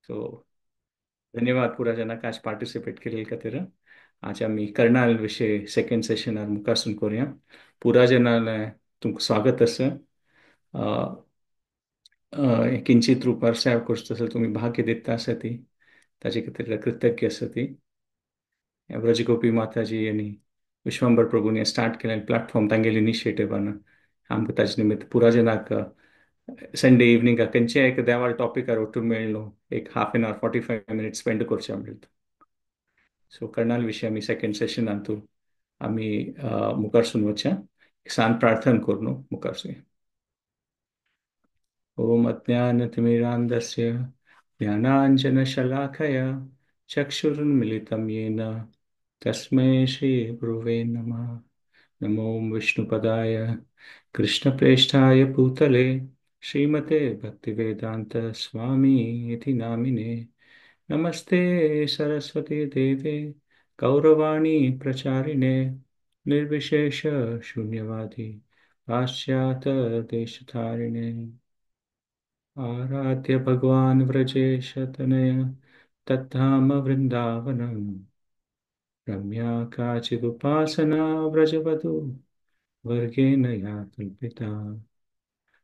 So धन्यवाद पुरा जनाक आज पार्टिसिपेट केलेले खातीर। आज आमी कर्नाल विशय सेकंड सेशनार मुखार करूया। पुरा जनाले तुमकां स्वागत आसा। किंचित रुपार सेवा करता आसल्यार तुमी भाग्य दिता आसा ती ताजे खातीर कृतज्ञ आसा ती। ब्रजगोपी माताजी आनी विश्वंबर प्रभून स्टार्ट केलें प्लॅटफॉर्म तांगेले इनिशिएटिवान आमकां ताजे निमित्त पुरा जनाक संडे इवनिंगाक खंयच्याय एक देवाल टॉपिकार ओटून मेळ्ळो एक half an hour 45 minutes spend करचें मेळटा। सो कर्नाल विशय आमी सेकंड सेशनांतू आमी मुखार सून वचया। सान प्रार्थना करून मुखार सुया। ओम अज्ञानतिमिरान्धस्य ज्ञानाञ्जनशलाकया चक्षुरुन्मीलितं येन तस्मै श्रीगुरुवे नमः। नमो विष्णुपदाय कृष्णप्रेष्ठाय भूतले श्रीमते भक्तिवेदांत स्वामी इति नामिने। नमस्ते सरस्वती देवे गौरवाणी प्रचारिणे निर्विशेष शून्यवादी पाश्चात्य देशधारिणे। आराध्य भगवान व्रजेश तनय तद्धाम वृंदावनम रम्या काचिदुपासना व्रजवधू वर्गेण या कल्पिता।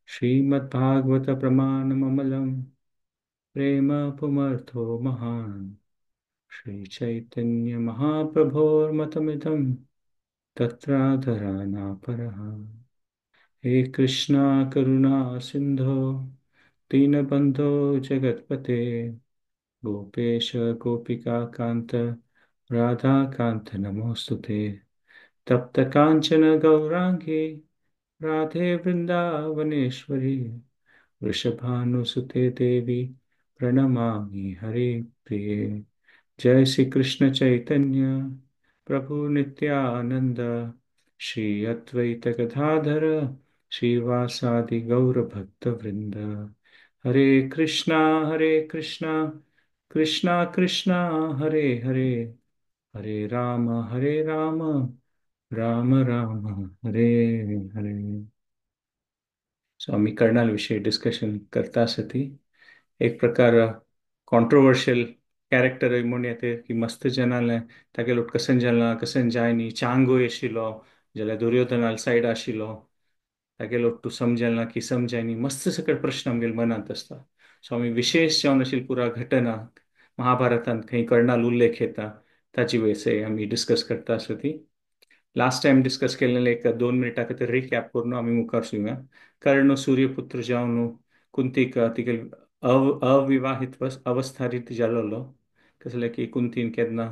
श्रीमद्भागवत प्रमाणममलं प्रेम पुमर्थो महान श्री चैतन्य महाप्रभोर्मतमिदं तत्राधरानापरः। हे कृष्णा करुणा सिंधो दीनबंधो जगत्पते गोपेश गोपिका कांत राधा कांत नमोस्तुते। तप्त कांचन गौरांगी राधे वृंदावनेश्वरी वृषभानुसुते देवी प्रणमामि हरे प्रिये। जय श्री कृष्ण चैतन्य प्रभु नित्यानंद श्री अद्वैत गदाधर श्रीवासादि गौर भक्त वृंद। हरे कृष्णा कृष्णा कृष्णा हरे हरे, हरे राम राम राम हरे हरे। सो आमी कर्नाल विशय डिस्कशन करता आसा ती एक प्रकार कॉन्ट्रोवर्शियल कॅरेक्टर म्हूण येता की मस्त जनालें तागेलो कसन जाला कसन जाय न्ही, चांगो आशिल्लो जाल्यार दुर्योधनाल सायड आशिल्लो तागेलो तूं समजल की समजाय न्ही, मस्त सकट प्रश्न आमगेले मनांत आसता। सो आमी विशेष जावन आशिल्ली पुरा घटना महाभारतांत खंय कर्णाल उल्लेख येता ताची वयसे आमी डिस्कस करता आसा ती। लास्ट टायम डिस्कस केलेले एक 2 मिनटां खातीर रिकॅप करून आमी मुखार सुया। कर्ण सूर्यपुत्र जावन कुंतीक तिगेल अविवाहित अवस्थारीत जालोलो कसले की कुंतीन केन्ना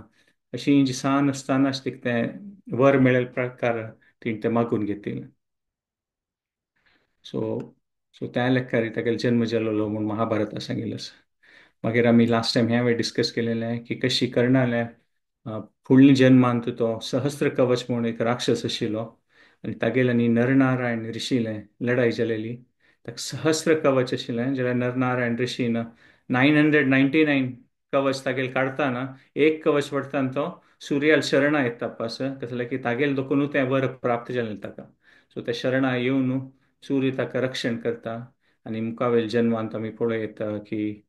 अशी सान आसतनाच तिका तें वर मेळ्ळे प्रकार तिणें तें मागून घेतिल्लें। सो सो त्या लेखारी तागेलो जन्म जालोलो म्हूण महाभारता सांगिल्लें आसा। मागीर आमी लास्ट टायम हें डिस्कस केलेलें की कशी कर्णालें फुडल्या जन्मांत तो सहस्र कवच म्हूण एक राक्षस आशिल्लो आनी तागेले आनी नरनारायण ऋषीलें लढाई जालेली। ताका सहस्र कवच आशिल्लें जाल्यार नरनारायण ऋषीन 999 कवच तागेले काडटाना एक कवच पडटाना तो सुर्याल शरणा येता पास कसलें की तागेले दोकून तें वर प्राप्त जालें ताका। सो ते शरणा येवन सूर्य ताका रक्षण करता आनी मुखावेल जन्मांत आमी पळयता की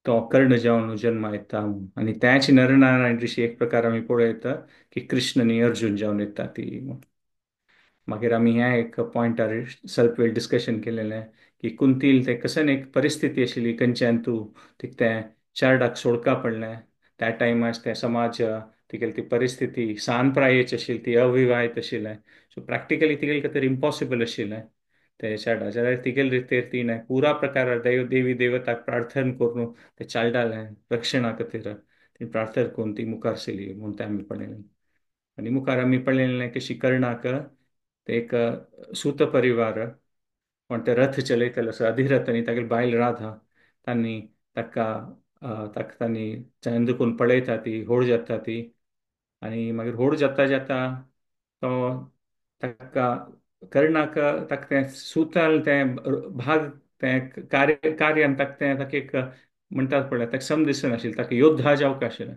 तो कर्ण जावन जन्मा येता आनी त्याच नरनारायण ऋषी एक प्रकार आमी पळयता की कृष्ण आनी अर्जुन जावन येता ती। मागीर आमी ह्या एक पॉयंटार सेल्फ वेल डिस्कशन केलेलें की कुंतील ते कसन एक परिस्थिती आशिल्ली खंयच्यान तूं तिका तें चारडाक सोडका पडलें त्या टायमार तें समाज तिगेली ती परिस्थिती सान प्रायेची आशिल्ली ती अविवाहीत आशिल्लें। सो प्रॅक्टिकली तिगेले खातीर इम्पॉसिबल आशिल्लें ते चारडा जाल्यार तिगेले रितेर तिणें पुरा प्रकार देव देवी देवताक प्रार्थना करून ते चालडालें रक्षणा खातीर ती प्रार्थना करून ती मुखार सरली म्हूण तें आमी पळयलें। आनी मुखार आमी पळयलें कशी कर्णाक ते एक सूत परिवार कोण ते रथ चलयतालो असो अधिरथ आनी तागेली बायल राधा तांणी ताका ताका तांणी चंद्रकून पळयता ती होड जाता ती आनी मागीर होड जाता जाता तो ताका कर्णाक ताका तें सुताल तें भाग तें कार्य कार्यान ताका तें ताका एक म्हणटात पळय ताका सम दिसनाशिल्लें ताका योद्धा जावंक आशिल्लें।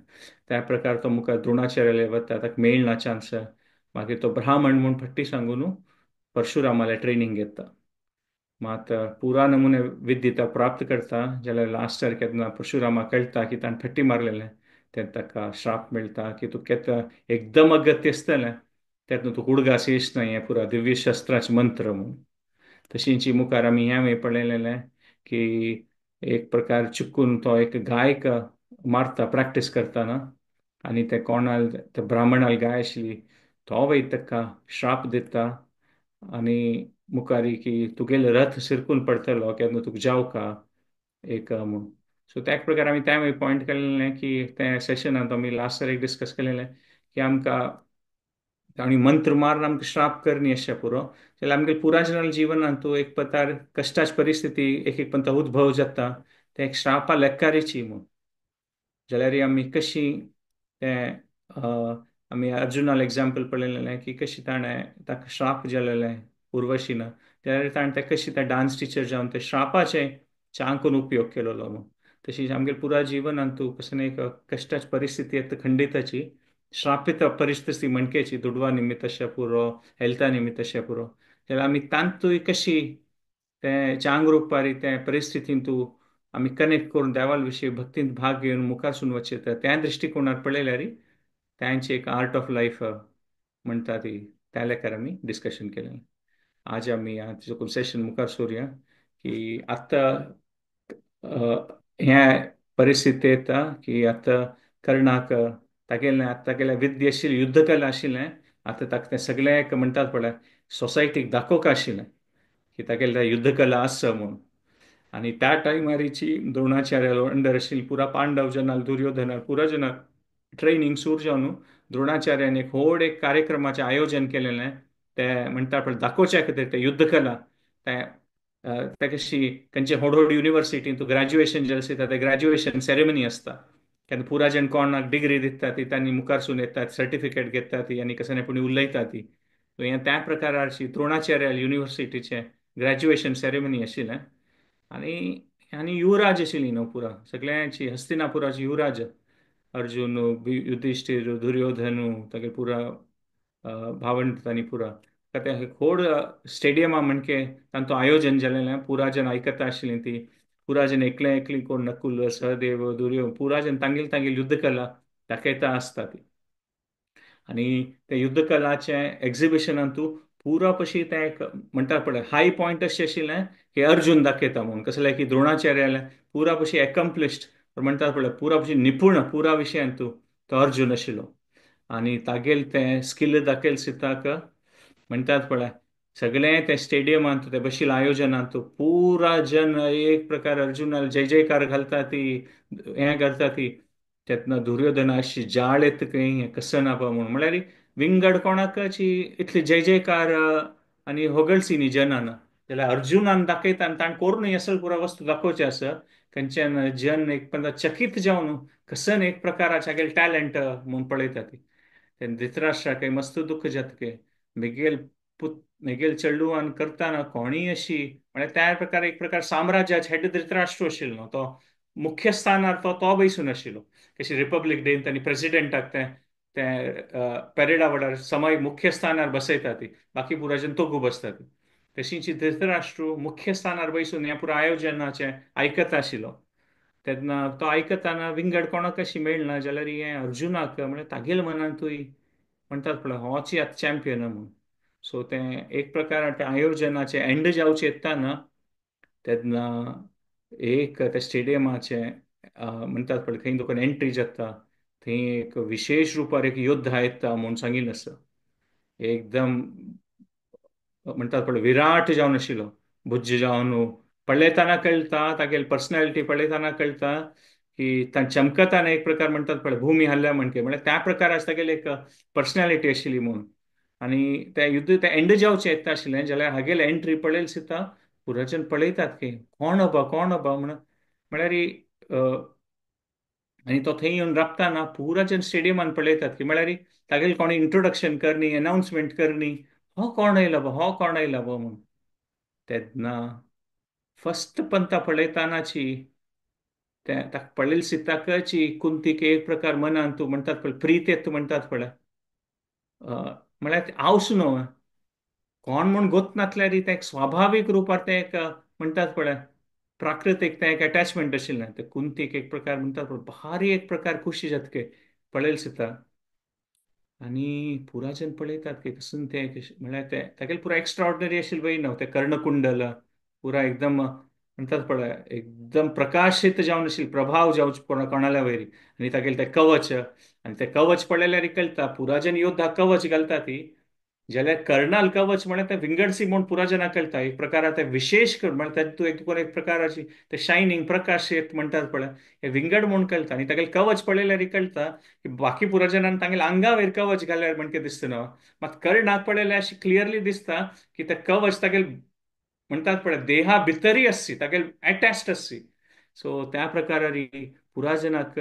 त्या प्रकार तो मुखार द्रोणाचार्याले वता ताका मेळना चान्स मागीर तो ब्राह्मण म्हूण फट्टी सांगून परशुरामाले ट्रेनींग घेता। मात पुरा नमुने विद्या प्राप्त करता जाल्यार लास्टार केन्ना परशुरामा कळटा की ताणें फटी मारलेलें तें ताका श्राप मेळटा की तूं केन्ना एकदम अगत्य आसतलें तेन्ना तूं उडगास येश ना हें पुरा दिव्य शस्त्राचें मंत्र म्हूण. तशींची मुखार आमी हें पळयलेलें की एक प्रकार चुकून तो एक गायक मारता प्रॅक्टीस करतना आनी ते कोणाल ते ब्राह्मणाल गाय आशिल्ली तो वय ताका श्राप दिता आनी मुखारी की तुगेले रथ सिरकून पडटलो केन्ना तुका जावका एक म्हूण. सो त्या प्रकार आमी त्या मागीर पॉयंट केलेलें की त्या सेशनांत आमी लास्ट एक डिस्कस केलेलें की आमकां आनी मंत्र मारून आमकां श्राप करनी अशें पुरो जाल्यार आमगे पुराजनाल जिवनांत तूं एक प्रकार कश्टाची परिस्थिती एक एक पंता उद्भव जाता तें एक श्रापा लेकारीची म्हूण. जाल्यार आमी कशी तें आमी अर्जुनाल एग्जाम्पल पळयलेलें की कशी ताणें ताका श्राप जालेलें उर्वशीन, जाल्यार ताणें तें कशी त्या डांस टिचर जावन ते श्रापाचें चांकून उपयोग केलेलो म्हूण. तशीच आमगे पुरा जिवनांत तूं कसलें एक कश्टाची परिस्थिती येता खंडिताची श्रापित परिस्थिती म्हणकेची दुडवा निमित्त अशें पुरो हेल्था निमित्त अशें पुरो जाल्यार आमी तांतूय कशी तें चांग रुपारी ते परिस्थितींत तूं आमी कनेक्ट करून देवाल विशीं भक्तींत भाग घेवन मुखारसून वचचें तर त्या दृश्टिकोणार पळयल्यार तांची एक आर्ट ऑफ लायफ म्हणटा ती त्या लेखार आमी डिस्कशन केलें. आज आमी आतां सेशन मुखार सोरया की आतां ह्या परिस्थिती येता की आतां कर्णाक तागेलें आतां तागेलें विद्या आशिल्ली युद्धकला आशिल्लें आतां ताका तें सगळें एक म्हणटात पळय सोसायटीक दाखोवंक आशिल्लें की तागेलें युद्धकला आसा म्हूण. आनी त्या टायमारीची द्रोणाचार्यालो अंडर आशिल्ली पुरा पांडव जनाल दुर्योधनाल पुरा जनाल ट्रेनिंग सुरू जावन द्रोणाचार्यान एक व्हड एक कार्यक्रमाचें आयोजन केलेलें तें म्हणटा पळय दाखोवच्या खातीर तें युद्धकला तें ते कशी खंयचे व्हड व्हड युनिवर्सिटीन तूं ग्रॅज्युएशन जें आसता तें ग्रॅज्युएशन सेरेमनी आसता केन्ना पुरा जण कोणाक डिग्री दिता ती तांणी मुखारसून येतात सर्टिफिकेट घेता ती आनी कसो पुणी उलयता ती. हें त्या प्रकाराची द्रोणाचार्य युनिवर्सिटीचें ग्रॅज्युएशन सेरेमनी आशिल्लें आनी आनी युवराज आशिल्ली न्हू पुरा सगळ्यांची हस्तिनापुराची युवराज अर्जुन युधिष्ठिर दुर्योधन तागे पुरा भावंड तांणी पुरा ते व्हड स्टेडियमा म्हणके तांचो आयोजन जालेलें पुरा जन आयकता आशिल्ली ती पुरा जन एकले एकली कोण नकुल सहदेव दुर्योधन पुरा जन तांगेल तांगेल युद्धकला दाखयता आसता ती. आनी ते युद्धकलाचें एक्झिबिशनांतू पुरा पशी तें एक म्हणटा पळय हाय पॉयंट अशें आशिल्लें की अर्जुन दाखयता म्हूण कसलें की द्रोणाचार्यालें पुरा पशी एकम्प्लिश्ड म्हणटा पळय पुरा पशी निपूण पुरा विशयांतू तो अर्जुन आशिल्लो आनी तागेल तें स्किल दाखयल सिताक म्हणटात पळय सगळें तें स्टेडियमांत ते बशील आयोजनांत पुरा जन एक प्रकार अर्जुनाल जय जयकार घालता ती हें घालता ती तेन्ना दुर्योधना अशी जाळ येता खंय हें कसं ना पा म्हूण म्हळ्यार विंगड कोणाकची इतली जय जयकार आनी होगळसी न्ही जनान जाल्यार अर्जुनान दाखयता आनी ताणें करून असल पुरा वस्तू दाखोवचें आसा खंयच्यान जन एक प्रकार चकीत जावन कसन एक प्रकाराचे हागेलें टॅलंट म्हूण पळयता ती. तेन्ना धृतराष्ट्राक मस्त दुख्ख जाता की मिगेल पुत मिगेल चेडवान करतना कोणीय अशी म्हळ्यार त्या प्रकार एक प्रकार साम्राज्याचे हेड धृतराष्ट्र आशिल्लो न्हू तो मुख्य स्थानार तो तो बैसून आशिल्लो कशी रिपब्लीक डेन तांणी प्रेसिडेंटाक तें तें पॅरेडा वेळार समय मुख्य स्थानार बसयता ती बाकी पुराजन तोगू बसता ती तशीच धृतराष्ट्र मुख्य स्थानार बैसून ह्या पुरा आयोजनाचें आयकता आशिल्लो. तेन्ना तो आयकतना विंगड कोणाक अशी मेळना जाल्यार हें अर्जुनाक म्हळ्यार तागेल मनांतूय म्हणटात पळय होच आतां चॅम्पियन म्हूण. सो तें एक प्रकार तें आयोजनाचें एंड जावचें येतना तेन्ना एक त्या स्टेडियमाचें म्हणटात पळय खंय तुका एंट्री जाता थंय एक विशेश रुपार एक योद्धा येता म्हूण सांगिल्लें आसा एकदम म्हणटात पळय विराट जावन आशिल्लो भुज जावन पळयतना कळटा तागेली पर्सनॅलिटी पळयतना कळटा की तांचे चमकताना एक प्रकार म्हणटात पळय भूमी हल्ल्या म्हणके म्हळ्यार त्या प्रकार तागेली एक पर्सनॅलिटी आशिल्ली म्हूण. आनी तें युद्ध तें एंड जावचें येता आशिल्लें जाल्यार हागेले एंट्री पळयल सुद्दां पुराजन पळयतात की कोण अबा कोण अबा म्हणून म्हळ्यार आनी तो थंय येवन राबताना पुरा जन स्टेडियमान पळयतात की म्हळ्यार तागेले कोण इंट्रोडक्शन करणी अनाउन्समेंट करणी हो कोण आयला बा हो कोण आयला बा म्हूण. तेन्ना फस्ट पंता पळयतानाची तें ताका पळयल सिताकची कुंतीक एक प्रकार मनान तूं म्हणटात पळय प्रीत येता म्हणटात पळय म्हळ्यार आवस न्हू कोण म्हूण गोत नासल्यार तें एक स्वाभावीक रुपार तें एक म्हणटात पळय प्राकृतीक तें एक एटॅचमेंट आशिल्लें. ते कुंतीक एक प्रकार म्हणटात पळय भारी एक प्रकार खुशी जातके पळयल सीता. आनी पुराजन पळयतात की कसून तें म्हळ्यार तें तागेलें पुरा एक्स्ट्रा ऑर्डिनरी आशिल्लें वय न्हू तें कर्णकुंडल पुरा एकदम म्हणटात पळय एकदम प्रकाशीत जावन आशिल्लें, प्रभाव जावचो कोणाल्या वयर. आनी तागेलें तें कवच, आनी तें कवच पळयल्यार कळटा पुराजन योद्धा कवच घालता ती, जाल्यार कर्णाल कवच म्हळ्यार तें विंगडसी म्हूण पुराजनाक कळटा. एक प्रकार तें विशेष कर म्हळ्यार तूं एक तुका एक प्रकाराची तें शायनींग प्रकाश येत म्हणटात पळय हें विंगड म्हूण कळटा. आनी तागेलें कवच पळयल्यार कळटा की बाकी पुराजनान तांगेले आंगावयर कवच घाल्यार म्हणके दिसता न्हू, मात कर्णाक पळयल्यार अशें क्लियरली दिसता की तें कवच तागेलें म्हणटात पळय देहा भितरय आसची, तागेलें एटॅच्ड आसची. सो त्या प्रकारारी पुराजनाक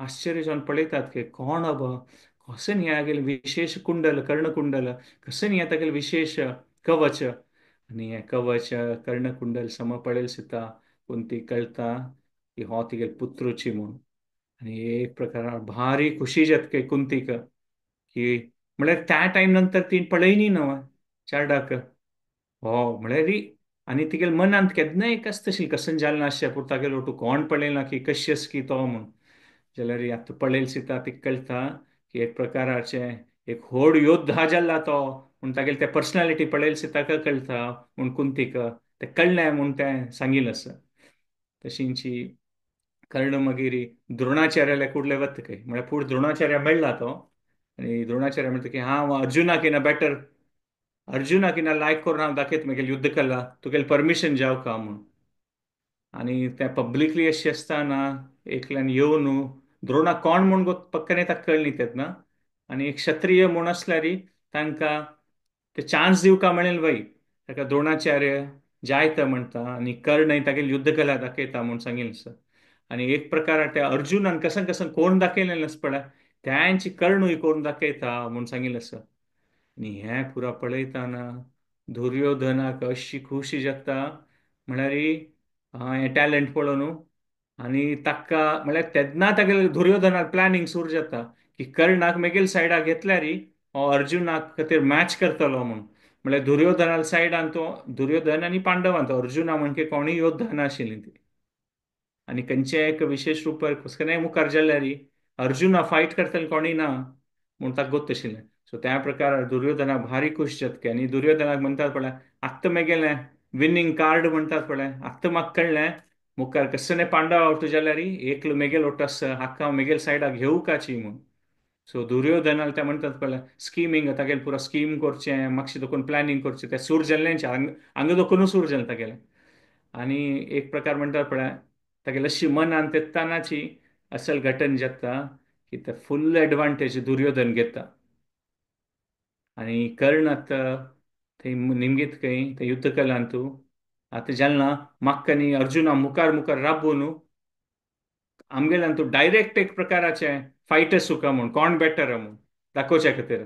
आश्चर्य जावन पळयतात की कोण बाबा, कशें न्ही हागेलें विशेष कुंडल कर्णकुंडल, कशें न्ही तागेलें विशेष कवच. आनी हें कवच कर्णकुंडल सम पळयल सीता कुंती कळटा की हो तिगेले पुत्रूची म्हूण. आनी एक प्रकार भारी खुशी जाता कुंतीक की म्हळ्यार त्या टायम नंतर ती पळयनी न्हू चार्डाक हो म्हळ्यार. आनी तिगेले मनांत केन्नाय एक आसता तशी कसन जालें ना अशें पूण तागेलो तूं कोण पळयना की कशी आसा की तो म्हूण. जाल्यार आतां पळयल सीता तिका कळटा की एक प्रकाराचें एक व्हड योद्धा जाला तो म्हूण तागेले ते पर्सनॅलिटी पळयल सीताक कळटा म्हूण कुंतीक तें कळ्ळें म्हूण तें सांगील आसा. तशींची कर्ण मागीर द्रोणाचार्याल्या कुडले वता खंय म्हळ्यार फुडें द्रोणाचार्य मेळ्ळा तो. आनी द्रोणाचार्य म्हणटा की हांव अर्जुनाक येना बेटर, अर्जुनाक येना लायक करून हांव दाखयता म्हगेलें युद्ध कला, तुगेलें परमिशन जावं का म्हूण. आनी तें पब्लिकली अशें आसतना एकल्यान येवन द्रोणा कोण म्हूण पक्कने ताका कळ्ळी तेन्ना. आनी एक क्षत्रिय म्हूण आसल्यार तांकां ते चान्स दिवका म्हणेल वय ताका द्रोणाचार्य जायता म्हणटा आनी कर्ण तागेली युद्धकला दाखयता म्हूण सांगिल्लें आसा. आनी एक प्रकार त्या अर्जुनान कसन कसन कोण दाखयलें आसता पळय त्यांची कर्णूय कोण दाखयता म्हूण सांगिल्लें आसा. आनी हें पुरा पळयतना दुर्योधनाक अशी खुशी जाता म्हळ्यार हें टॅलंट पळोवन. आनी ताका म्हळ्यार तेन्ना तागेले दुर्योधनाक प्लॅनिंग सुरू जाता की कर्णाक मेगेल सायडाक घेतल्यार हो अर्जुनाक खातीर मॅच करतलो म्हूण. म्हळ्यार दुर्योधना सायडान तो दुर्योधन आनी पांडवान तो अर्जुना म्हणके कोणूय योद्धा नाशिल्ली ती. आनी खंयच्याय एक विशेश रुपार कसलेय मुखार जाल्यार अर्जुना फायट करतले कोणूय ना म्हूण ताका गोत्त आशिल्लें. सो त्या प्रकार दुर्योधनाक भारी खूश जाता. आनी दुर्योधनाक म्हणटात पळय आत्तां मेगेलें विनींग कार्ड म्हणटात पळय आत्तां म्हाका कळ्ळें मुखार कसलें पांडव आवट जाल्यार एकलो मेगेल ओट आसा हाका हांव मेगेल सायडाक घेवकाची म्हूण. सो दुर्योधनाक ते म्हणटात पळय स्किमींग तागेलें पुरो स्कीम करचें मातशें दोकून प्लॅनिंग करचें तें सूर जाल्लें हांगा दोकूनू सूर जालें तागेलें. आनी एक प्रकार म्हणटात पळय तागेलें अशी मनान तेत्तानाची असल घटन जाता की ते फुल एडवांटेज दुर्योधन घेता. आनी कर्ण आतां थंय निमगीत खंय ते युद्ध कलांतू आतां जालें ना म्हाका आनी अर्जुना मुखार मुखार राबून आमगेल्यान तूं डायरेक्ट एक प्रकाराचें फायट सुका म्हूण कोण बेटर म्हूण दाखोवच्या खातीर.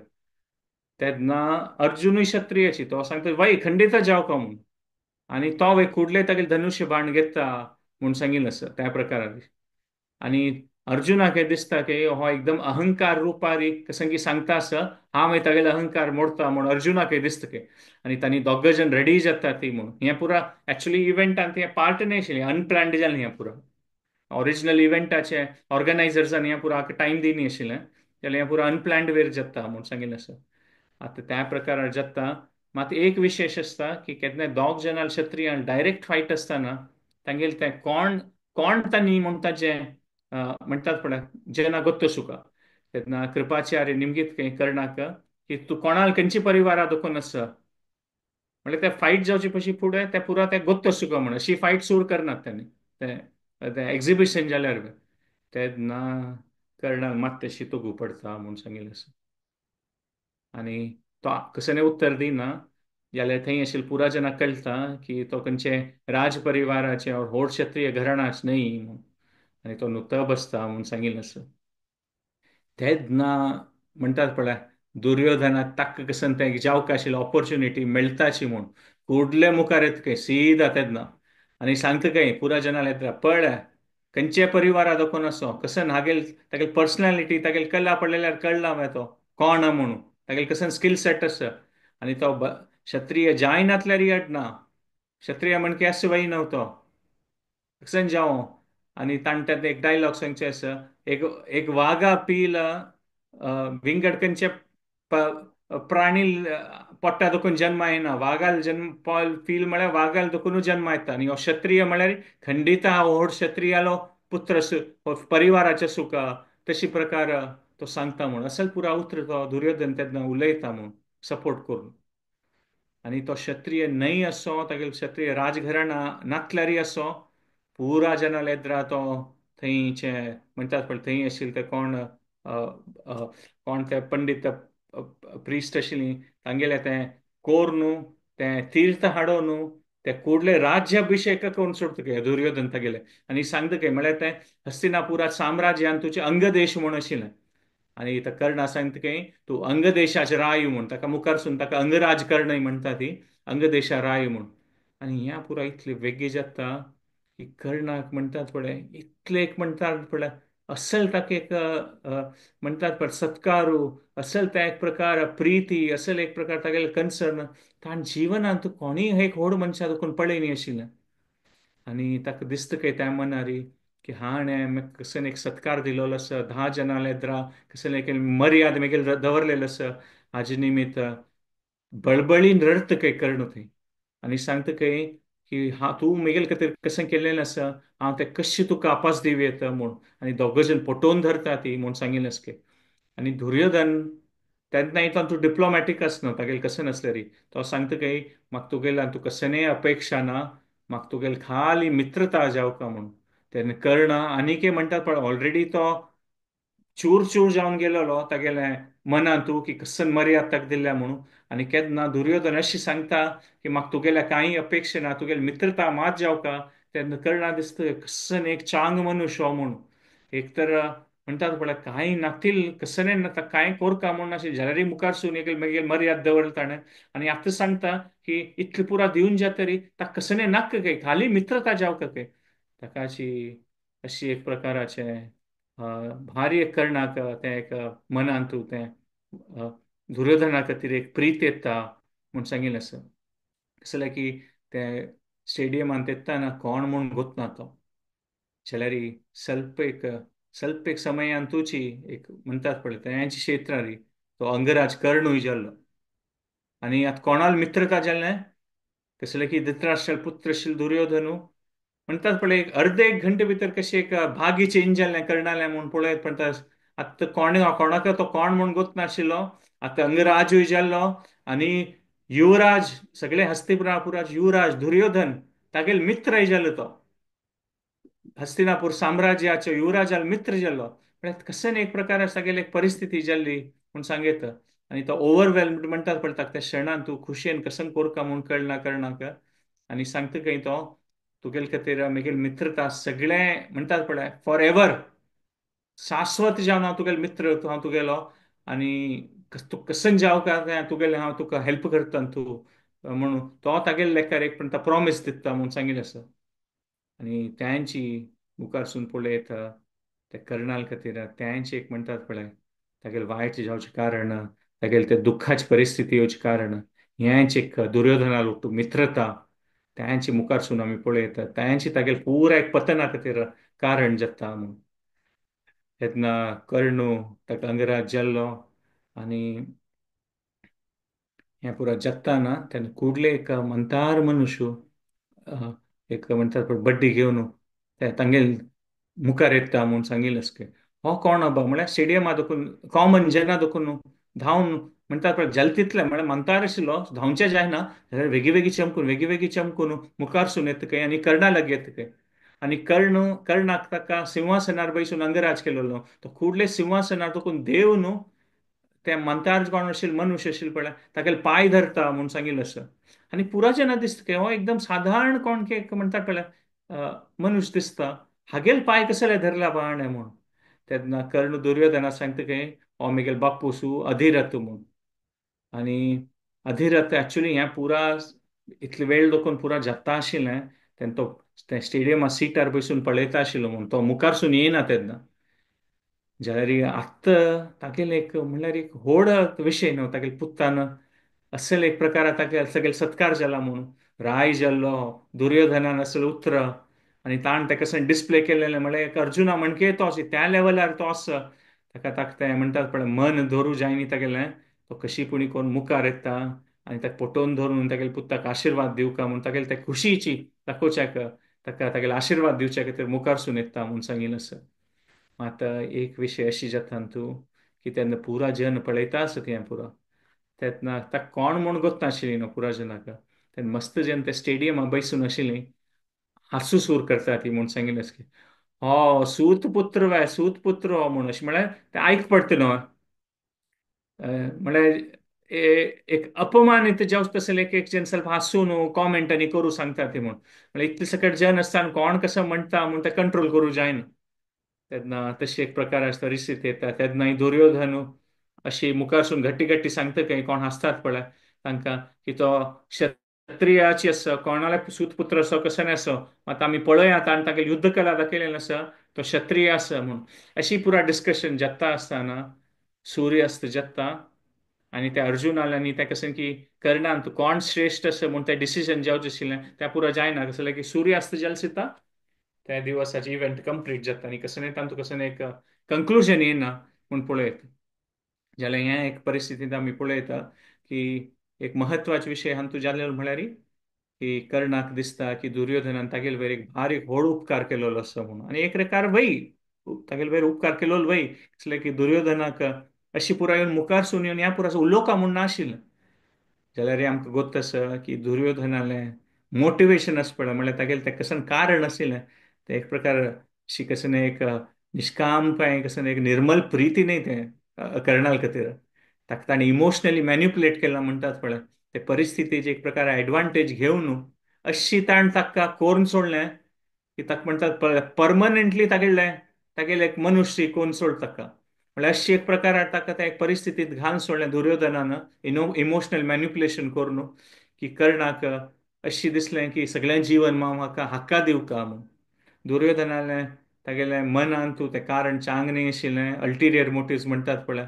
तेन्ना अर्जुनूय क्षत्रियाची तो सांगता वय खंडित जावं का म्हूण. आनी तो वय कुडले तागेले धनुष्य बाण घेता म्हूण सांगिल्लें आसा त्या प्रकारान. आनी अर्जुनाक हें दिसता की हो एकदम अहंकार रुपारी कसं की सांगता आसा हांव मागीर तागेलो अहंकार मोडता म्हूण अर्जुनाक हें दिसता की. आनी तांणी दोग जाण रेडी जाता ती म्हूण हें पुरा एक्चुली इव्हेंटान तें पार्ट न्हय आशिल्लें, अनप्लॅन्ड जालें हें पुरा. ओरिजिनल इव्हेंटाचे ऑर्गनायझर्सान हें पुरा टायम दिनी आशिल्लें जाल्यार हें पुरा अनप्लॅन्ड वेर जाता म्हूण सांगिल्लें आसा. आतां त्या प्रकारार जाता. मात एक विशेश आसता की केन्नाय दोग जाणां क्षत्रियान डायरेक्ट फायट आसतना तांगेलें तें कोण कोण तांणी म्हणटा जें म्हणटात पळय जेन्ना गोत्तो सुका तेन्ना कृपाचार्य निमगीत खंय कर्णाक की तूं कोणाक खंयची परिवारा दोखून आसा म्हळ्यार ते फायट जावचे पशी फुडें ते पुरा ते गोत्तो सुका म्हण अशी फायट सूर करनात तांणी तें एक्झिबिशन जाल्यार तेन्ना कर्णाक मात तशी तो पडटा म्हूण सांगिल्लें आसा. आनी तो कसलें उत्तर दिना जाल्यार थंय आशिल्ले पुरा जनाक कळटा की तो खंयचे राज परिवाराचे व्हड क्षत्रिय घराणाच न्हय म्हूण. आनी तो नुतो बसता म्हूण सांगिल्लें आसा. तेन्ना म्हणटात पळय दुर्योधनाक ताका कसन तें जावंक आशिल्लें ऑपोर्च्युनिटी मेळटाची म्हूण कुडले मुखार येता खंय सीधा तेन्ना आनी सांगता खंय पुरा जनाक येता पळय खंयचे परिवारा दोखून आसो कसन हागेल तागेली पर्सनॅलिटी तागेली कला पळयल्यार कळ्ळा मागीर तो कोण म्हणून तागेले कसन स्कील सेट आसा. आनी तो क्षत्रिय जायनातल्यार अडना, क्षत्रिय म्हण केस वय न्हू तो कसन जावं. आनी ताणें एक डायलॉग सांगचे आसा, एक एक वागा पील विंगड खंयचे प्राणी पोट्टा दुखून जन्म येना, वागाल जन्म पील म्हळ्यार वागाल दुखून जन्म येता. आनी हो क्षत्रिय म्हळ्यार खंडीत हा व्हड क्षत्रियालो पुत्र परिवाराचे सुख तशी प्रकार तो सांगता म्हूण असल पुरा उतर तो दुर्योधन तेन्ना उलयता म्हूण सपोर्ट करून. आनी तो क्षत्रिय न्हय असो, तागेले क्षत्रिय राजघराणा नातल्यारय असो पुरा जना लेद्रा तो थंयचे म्हणटात पळय थंय आशिल्ले ते कोण कोण ते पंडीत प्रिस्ट आशिल्ली तांगेले तें कोर न्हू तें तीर्थ हाडो न्हू ते कुडले राज्याभिषेक करून सोडटा काय दुर्योधन तागेले. आनी सांगता काय म्हळ्यार तें हस्तिनापुरात साम्राज्यान तुजें अंगदेश म्हूण आशिल्लें. आनी आतां कर्णा सांगता काय तूं अंगदेशाचे राय म्हूण, ताका मुखारसून ताका अंगराज कर्णय म्हणटा ती, अंगदेशा राय म्हूण. आनी ह्या पुरा इतले वेगळी जाता की कर्णाक म्हणटात पळय इतले एक म्हणटात पळय असल ताका एक म्हणटात पळय सत्कारू, असल त्या एक प्रकार प्रिती, असल एक प्रकार तागेले कन्सर्न ताण जिवनांत कोणीय एक व्हड मनशां देखून पळय न्ही आशिल्लें. आनी ताका दिसता काय त्या मनारी की हाणें कसन एक सत्कार दिलोलो आसा, 10 जाणां लेद्रा कसन एक मर्याद मागीर दवरलेलो आसा, हाजे निमित्त बळबळीन रडत काय कर्ण थंय. आनी सांगता काय की हा तूं मेगेल खातीर कशें केल्लें आसा, हांव तें कशें तुका आपास दिवं येता म्हूण. आनी दोग जाण पटोवन धरता ती म्हूण सांगिल्लें आसकें. आनी दुर्योधन तेन्ना इतलो तूं डिप्लोमॅटीक आसना तागेलें कशें नासलें री, तो सांगता काय म्हाका तुगेल्यान तुका कसलेय अपेक्षा ना, म्हाका तुगेली खाली मित्रता जावका म्हूण. तेन्ना कर्ण आनीक म्हणटात पळय ऑलरेडी तो चूर चूर जावन गेलेलो तागेलें मनांतू की कसन मर्याद ताका दिल्या म्हणून. आनी केन्ना दुर्योधन अशी सांगता की म्हाका तुगेल्या कांय अपेक्षा ना, तुगेली मित्रता मात जावका, तेन्ना कर्णा दिसता कसन एक चांग मनुष्य हो म्हणून. एक तर म्हणटात पळय कांय नातील कसने ना कांय कोरका म्हणून अशें जाल्यार मुखारसून एक मागीर मर्याद दवरता ताणें. आनी आतां सांगता की इतली पुरा दिवन जाता तरी ताका कसने नाका काय, खाली मित्रता जावका काय. ताका अशी अशी एक प्रकाराचें भारी एक कर्णाक तें एक मनांतू तें दुर्योधना खातीर एक प्रीत येता म्हूण सांगिल्लें आसा. कसलें की तें स्टेडियमांत येतना कोण म्हूण गोतना तो जाल्यार स्वल्प एक स्वल्प एक समयांतूची एक म्हणटात पळय तेंच क्षेत्रारी तो अंगराज कर्णूय जाल्लो. आनी आतां कोणाल मित्रता जाल्लें कसलें की धृतराष्ट्र पुत्र आशिल्लो दुर्योधनू म्हणटात पळय एक अर्दे एक घंटे भितर कशें एक भागी चेंज जाल्लें कर्णालें म्हूण पळयत म्हणटा आतां कोण कोणाक तो कोण म्हूण गोत नाशिल्लो, आतां अंगराजूय जाल्लो आनी युवराज सगळे हस्तिनापुराज युवराज दुर्योधन तागेल मित्रय जालो तो, हस्तिनापूर साम्राज्याचो युवराजाल मित्र जालो. म्हळ्यार कशें एक प्रकार तागेली एक परिस्थिती जाल्ली म्हूण सांगयत. आनी तो ओवरवेल्म्ड म्हणटात पळय ताका त्या क्षणान तूं खुशयेन कसन कोरका म्हूण कळना कर्णाक. आनी सांगता खंय तो तुगेले खातीर मागीर मित्रता सगळें म्हणटात पळय फॉर एवर शाश्वत जावन हांव तुगेलो मित्र हांव तुगेलो आनी तूं कसन जावं काय तुगेलें हांव तुका हेल्प करता तूं म्हणून तो तागेले लेखार एक म्हणटा प्रॉमीस दिता म्हूण सांगिल्लें आसा. आनी त्यांची मुखारसून पळयत त्या कर्णाल खातीर त्यांची एक म्हणटात पळय तागेले वायट जावचें कारण तागेले ते दुख्खाची परिस्थिती येवचें कारण हेंच एक दुर्योधनाल मित्रता त्यांची मुखारसून आमी पळयता त्यांची तागेले पुरा एक पतना खातीर कारण जाता म्हूण. तेन्ना कर्णू ताका अंगराज जाल्लो आनी हें पुरा जगताना तेन्ना कुडले एक मंतार मनुष्य एक म्हणटात पळय बड्डी घेवन ते तांगेले मुखार येता म्हूण सांगिल्लें आसकें. हो कोण बाबा म्हळ्यार स्टेडियमा देखून कॉमन जना देखून धांवन म्हणटात पळय जालें तितलें म्हळ्यार मंतार आशिल्लो धांवचें जायना जाल्यार वेगळी वेगळी चमकून वेगळी वेगळी चमकून मुखारसून येता खंय आनी कर्णा लागीं येता खंय. आनी कर्ण कर्णाक ताका सिंहासनार बैसून अंगराज केलेलो तो कुडले सिंहासनार देखून देव न्हू ते मंतार कोण आशिल्ले मनुष्य आशिल्ले पळय तागेले पांय धरता म्हूण सांगिल्लें आसा. आनी पुरा जेन्ना दिसता की हो एकदम सादारण कोण की म्हणटात पळय मनुष्य दिसता हागेले पांय कसले धरला बाणे म्हूण. तेन्ना कर्ण दुर्योधना सांगता की हो मेगेलो बापूसू अधिरथ म्हूण. आनी अधिरथ एक्चुली हें पुरा इतले वेळ देखून पुरा जाता आशिल्लें तेन्ना तो ते स्टेडियमा सिटार बसून पळयता आशिल्लो म्हूण तो मुखारसून येयना तेन्ना. जाल्यार आत्तां तागेलें एक म्हणल्यार एक व्हड विशय न्हू तागेले पुतान असल एक प्रकार ताका सगळे सत्कार जाला म्हणून राय जाल्लो दुर्योधनान असल उतर आनी ताण ताका डिस्प्ले केलेलें म्हळ्यार एक अर्जुना म्हणके तो अशी त्या लेवलार तो आसा ताका ताका तें म्हणटात पळय मन धरू जायनी तागेलें तो कशी पुणी कोण मुखार येता आनी ताका पटोवन धरून तागेले पुताक आशिर्वाद दिवका म्हूण तागेले त्या खुशीची दाखोवच्याक ताका तागेले आशिर्वाद दिवच्या खातीर मुखारसून येता म्हूण सांगिल्लें आसा. आतां एक विशय अशी जाता तूं की तेन्ना पुरा जन पळयता आसा तें पुरा तेन्ना ताका कोण म्हूण गोत्ता आशिल्ली न्हू पुरा जनाक तेन्ना मस्त जन ते स्टेडियमा बैसून आशिल्ली हांसू सूर करता ती म्हूण सांगिल्लें की हो सूत पुत्र वे सूत पुत्र हो म्हूण अशें म्हळ्यार तें आयक पडटा न्हू म्हळ्यार एक अपमानित जावं तसले एक एक जन ಸ್ವಲ್ಪ हांसून कॉमेंट आनी करूं सांगता ती म्हूण म्हळ्यार इतले सकट जन आसता कोण कसो म्हणटा म्हूण तें कंट्रोल करूं जायना. तेन्ना तशी एक प्रकार आसता परिस्थिती येता तेन्ना दुर्योधन अशी मुखारसून घट्टी घट्टी सांगता काय कोण हांसतात पळय तांकां की तो क्षत्रियाची आसा कोणाला सूतपुत्र असो कसो आसो आतां आमी पळया आनी तागेली युद्ध कला दाखयलें आसा तो क्षत्रिय आसा म्हूण अशी पुरा डिस्कशन जाता आसतना सूर्यास्त जाता आनी त्या अर्जुनाले आनी त्या कशें की कर्णान तूं कोण श्रेश्ठ आसा म्हूण तें डिसिजन जावचें आशिल्लें तें पुरा जायना कसलें की सूर्यास्त जालें दिता त्या दिवसाचे इव्हेंट कंप्लीट जाता आनी कसलें तातूंत कसलें एक कंक्लुजन येना म्हूण पळयत जाल्यार ह्या एक परिस्थितींत आमी पळयता की एक म्हत्वाचे विशय हातूंत जालेलो म्हळ्यार की कर्णाक दिसता की दुर्योधनान तागेले वयर एक भारी व्हड उपकार केलेलो आसा म्हणून आनी एक प्रकार वय तागेले वयर उपकार केलेलो वय कसलें की दुर्योधनाक अशी पुराय येवन मुखारसून येवन ह्या पुराय उलोवका म्हूण नाशिल्लें जाल्यार आमकां गोत्त आसा की दुर्योधनालें मोटिवेशन आसा पळय म्हळ्यार तागेलें तें कसन कारण आशिल्लें तें एक प्रकार अशी कसन एक निश्कामपाय कसन एक निर्मल प्रिती न्ही तें कर्णाल खातीर ताका ताणें इमोशनली मॅन्युपुलेट केलां म्हणटात पळय ते परिस्थितीचे एक प्रकार एडवांटेज घेवन अशी ताणें ताका कोरून सोडलें की ताका म्हणटात परमनंटली तागेलें तागेलें एक मनुष्य कोरून सोड ताका म्हळ्यार अशी एक प्रकार ताका त्या एक परिस्थितींत घालून सोडलें दुर्योधनान इमोशनल मॅन्युपुलेशन करून की कर्णाक अशी दिसलें की सगळें जीवन म्हाका हक्का दिवका म्हूण दुर्योधनालें तागेलें मनान तूं तें कारण चांग न्ही आशिल्लें अल्टिरियर मोटिव्स म्हणटात पळय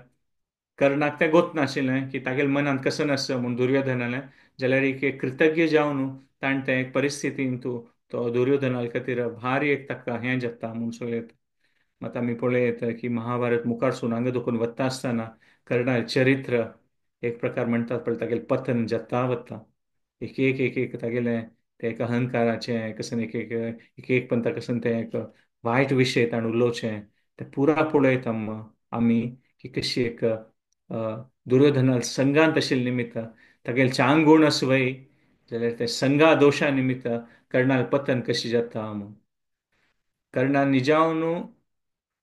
कर्णाक तें गोत नाशिल्लें की तागेले मनांत कसं नासता म्हूण दुर्योधनालें जाल्यार एक कृतज्ञ जावन ताणें तें एक परिस्थितीन तूं तो दुर्योधना खातीर भारी एक ताका हें जाता म्हूण सगळें आतां आमी पळयत की महाभारत मुखारसून हांगा दुखून वता आसतना कर्णा चरित्र एक प्रकार म्हणटात पळय तागेलें पतन जाता वता एक एक एक एक तागेलें तें एक अहंकाराचें कसन एक एक एक एक पंता कसन तें एक वायट विशय ताणें उलोवचें तें पुरा पळयता आमी की कशी एक दुर्योधना संघांत आशिल्ले निमित्त तागेले चांग गूण आसा वय जाल्यार ते संघा दोशा निमित्त कर्णाल पतन कशी जाता म्हूण कर्णान निजावन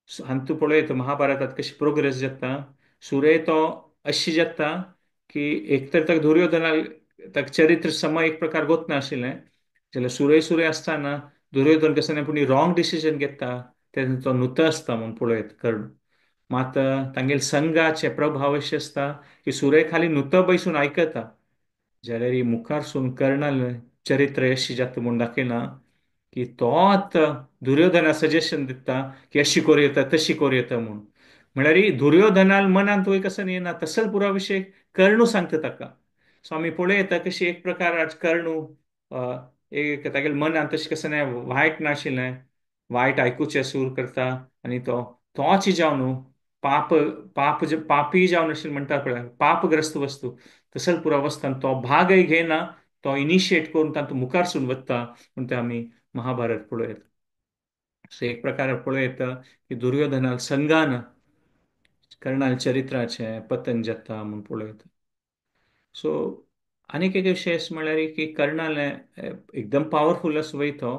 हातूंत पळयत महाभारतात कशी प्रोग्रेस जाता सुरे तो अशी जाता की एक तर ताका दुर्योधना ताका चरित्र समय एक प्रकार गोत नाशिल्लें जाल्यार सुरय सुरय आसतना दुर्योधन कसो पूण रॉंग डिसिजन घेता तेन्ना तो नुत आसता म्हूण पळयत कर्ण मात तांगेले संघाचे प्रभाव अशें आसता की सुरय खाली नुत बैसून आयकता जाल्यार मुखारसून कर्णाल चरित्र अशी जाता म्हूण दाखयना की तो आतां दुर्योधना सजेशन दिता की अशी करूं येता तशी करूं येता म्हूण म्हळ्यार दुर्योधनाल मनांत वय कसो येना तसल पुरा विशय कर्णू सांगता ताका. सो आमी पळयता कशी एक प्रकार आज कर्णू एक तागेले मनांत तशें कसं नाही वायट नाशिल्लें वायट आयकुचें सूर करता आनी तो तोच जावन पाप पाप पापी जावन अशें म्हणटात पळय पापग्रस्त वस्तू तसल पुरा अवस्थान तो भागय घेयना तो इनिशिएट करून तातूंत मुखारसून वता म्हूण तें आमी महाभारत पळयत. सो एक प्रकार पळयत की दुर्योधना संघान कर्णाल चरित्राचें पतन जाता म्हूण पळयत. सो आनीक एक विशय म्हणल्यार की कर्णालें एकदम पावरफूल आसा वय तो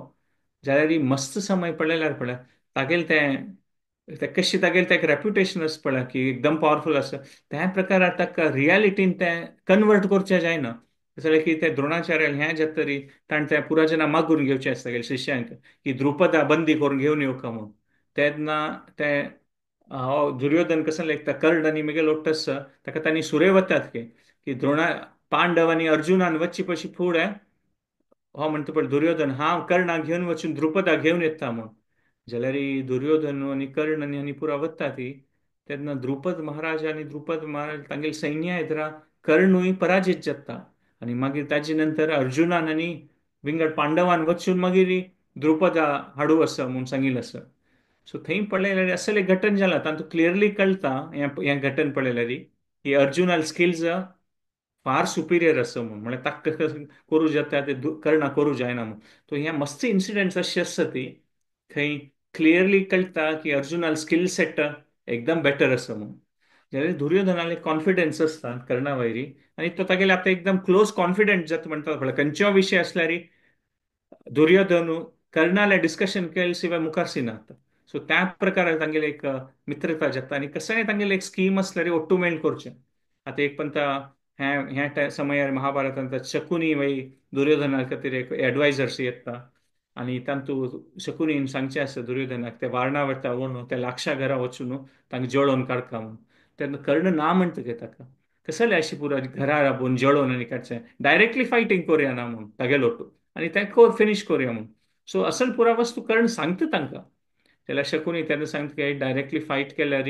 जाल्यार मस्त समय पळयल्यार पळय तागेलें तें तें कशी तागेलें तें एक रेप्युटेशन आसा पळय की एकदम पावरफूल आसा त्या प्रकार ताका रियलिटीन तें कन्वर्ट करचें जायना. जाल्यार की ते द्रोणाचार्य हें जाता तरी ताणें तें पुरा जना मागून घेवचें आसता तागेल्या शिष्यांक की द्रुपदा बंदी करून घेवन येवका म्हूण तेन्ना तें हो दुर्योधन कसो लेखता कर्ण आनी मेगेलो लोटस ताका तांणी सुरे वतात की द्रोणा पांडव आनी अर्जुनान वच्ची पशी फुडें हो म्हणटा पळय दुर्योधन हांव कर्णाक घेवन वचून द्रुपदा घेवन येता म्हूण जाल्यार दुर्योधन आनी कर्ण आनी पुरा वता ती तेन्ना द्रुपद महाराज आनी द्रुपद महाराज तांगेले सैन्य येतरा कर्णूय पराजीत जाता आनी मागीर ताजे नंतर अर्जुनान आनी विंगड पांडवान वचून मागीर द्रुपदा हाडू आसा म्हूण सांगिल्लें आसा. सो थंय पळयल्यार असलें घटन जालां तातूंत क्लियरली कळटा हें घटन पळयल्यार की अर्जुनाल स्किल्स फार सुपिरियर आसा म्हूण, म्हळ्यार ताका करूं जाता ते कर्णा करूं जायना म्हूण. सो हे मस्त इन्सिडंट्स अशे आसता ती थंय क्लियरली कळटा की अर्जुनाल स्किल सेट एकदम बेटर आसा म्हूण. जाल्यार दुर्योधनाले कॉन्फिडन्स आसता कर्णा वयरी आनी तो तागेले आतां एकदम क्लोज कॉन्फिडंट जाता म्हणटा पळय खंयचो विशय आसल्यार दुर्योधन कर्णाले डिस्कशन केले शिवाय मुखार सिना. सो त्या प्रकारे तांगेले एक मित्रता जाता आनी कसंय तांगेले एक स्कीम आसल्यार ఒట్టు मेळ करचें. आतां एक पंता ह्या ह्या समयार महाभारतांत शकुनी वय दुर्योधना खातीर एक एडवायजर्स येता आनी तांतू शकुनीन सांगचें आसता दुर्योधनाक ते वारणावता वणून ते लाक्षा घरा वचून तांकां जळोवन काडका म्हूण. तेन्ना कर्ण ना म्हणटा गे ताका, कसले अशी पुरा घरा राबोवन जळोवन आनी काडचें, डायरेक्टली फायटींग करुया ना म्हूण तागेलो आनी तें कोर फिनीश करुया म्हूण. सो असल पुरा वस्तू कर्ण सांगता तांकां. जाल्यार शकुनी तेन्ना सांगता की डायरेक्टली फायट केल्यार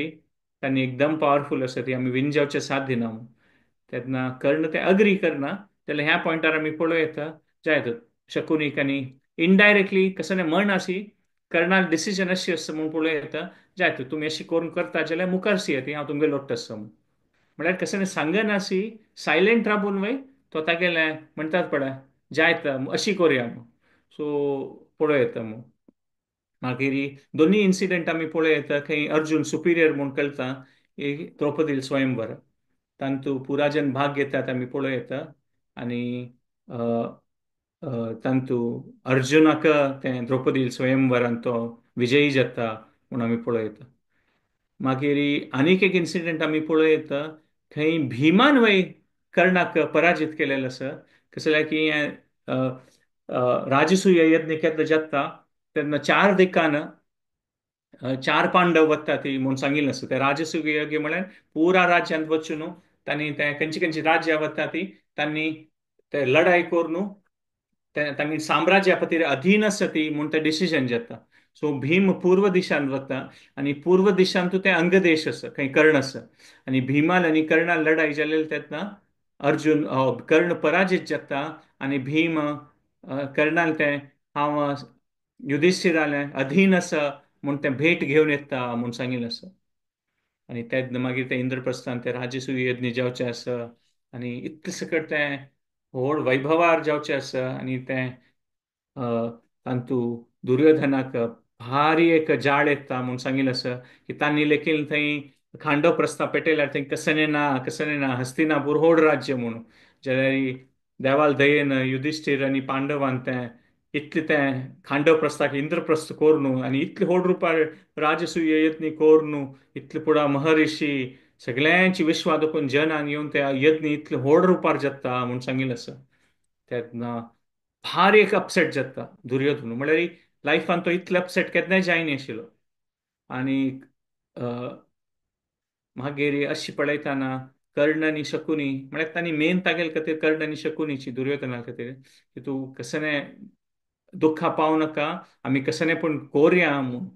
तांणी एकदम पावरफूल आसा ती आमी विन जावचें साथ दिना म्हूण. तेन्ना कर्ण ते अग्री करना. जाल्यार ह्या पॉयंटार आमी पळोवं येता जायत शकुनीक आनी इनडायरेक्टली कसं म्हण अशी कर्णाल डिसिजन अशी आसता म्हूण पळोवं येता जायत तुमी अशी करून करता जाल्यार मुखार सी येता हांव तुमगेर लोट्ट आसता म्हूण. म्हळ्यार कसं सांगनासी सायलेंट राबून वय तो तागेलें म्हणटात पळय जायत अशी करुया म्हूण. सो पळोवं येता म्हूण. मागीर दोनूय इन्सिडंट आमी पळोवं येता खंय अर्जुन सुपिरियर म्हूण कळटा द्रौपदी स्वयंवर तांतू पुराजन भाग घेतात आमी पळोवं येता आनी तांतू अर्जुनाक तें द्रौपदी स्वयंवरान तो विजयी जाता म्हूण आमी पळोवं येता. मागीर आनीक एक इन्सिडंट आमी पळोवं येता थंय भीमान वय कर्णाक पराजीत केलेलें आसा. कसलें की राजसूय यज्ञ केन्ना जाता तेन्ना चार दिकान चार पांडव वता ती म्हूण सांगिल्लें आसा. ते राजसूय यज्ञ म्हळ्यार पुरा राज्यांत वचून न्हू तांणी ते खंयची खंयची राज्यां वता ती तांणी ते लढाई करून तांणी साम्राज्या खातीर अधीन आसा ती म्हूण ते डिसिजन जाता. सो भीम पूर्व दिशान वता आनी पूर्व दिशांतू ते अंगदेश आसा खंय कर्ण आसा आनी भीमाल आनी कर्णाल लढाई जालेली तेन्ना अर्जुन कर्ण पराजीत जाता आनी भीम कर्णाल तें हांव युधिश्ठिरालें अधीन आसा म्हूण तें भेट घेवन येता म्हूण सांगिल्लें आसा. आनी तेन्ना मागीर तें इंद्रप्रस्थान तें राजसूय यज्ञ जावचें आसा आनी इतलें सकट तें व्हड वैभवार जावचें आसा आनी तें तांतू दुर्योधनाक भारी एक जाळ येता म्हूण सांगिल्लें आसा की तांणी लेखील थंय खांडव प्रस्ताव पेटयल्यार थंय कसने ना कसने ना हस्तिनापूर व्हड राज्य म्हूण. जाल्यार देवाल दयेन युधिश्ठीर आनी पांडवान तें इतलें तें खांडव प्रस्ताक इंद्रप्रस्थ करून आनी इतले व्हड रुपार राजसूय यज्ञ करून इतले पुरा महर्षी सगळ्यांची विश्वा दाखोवन जनान येवन त्या यज्ञ इतले व्हड रुपार जाता म्हूण सांगिल्लें आसा. तेन्ना भारी एक अपसेट जाता दुर्योधन, म्हळ्यार लायफान तो इतलो अपसेट केन्नाय जायना आशिल्लो. आनी मागीर अशी पळयतना कर्ण आनी शकुनी म्हळ्यार तांणी मेन तागेले खातीर कर्ण आनी शकुनीची दुर्योधना खातीर की तूं कसने दुख्खा पावं नाका आमी कसने पूण कोरया म्हूण.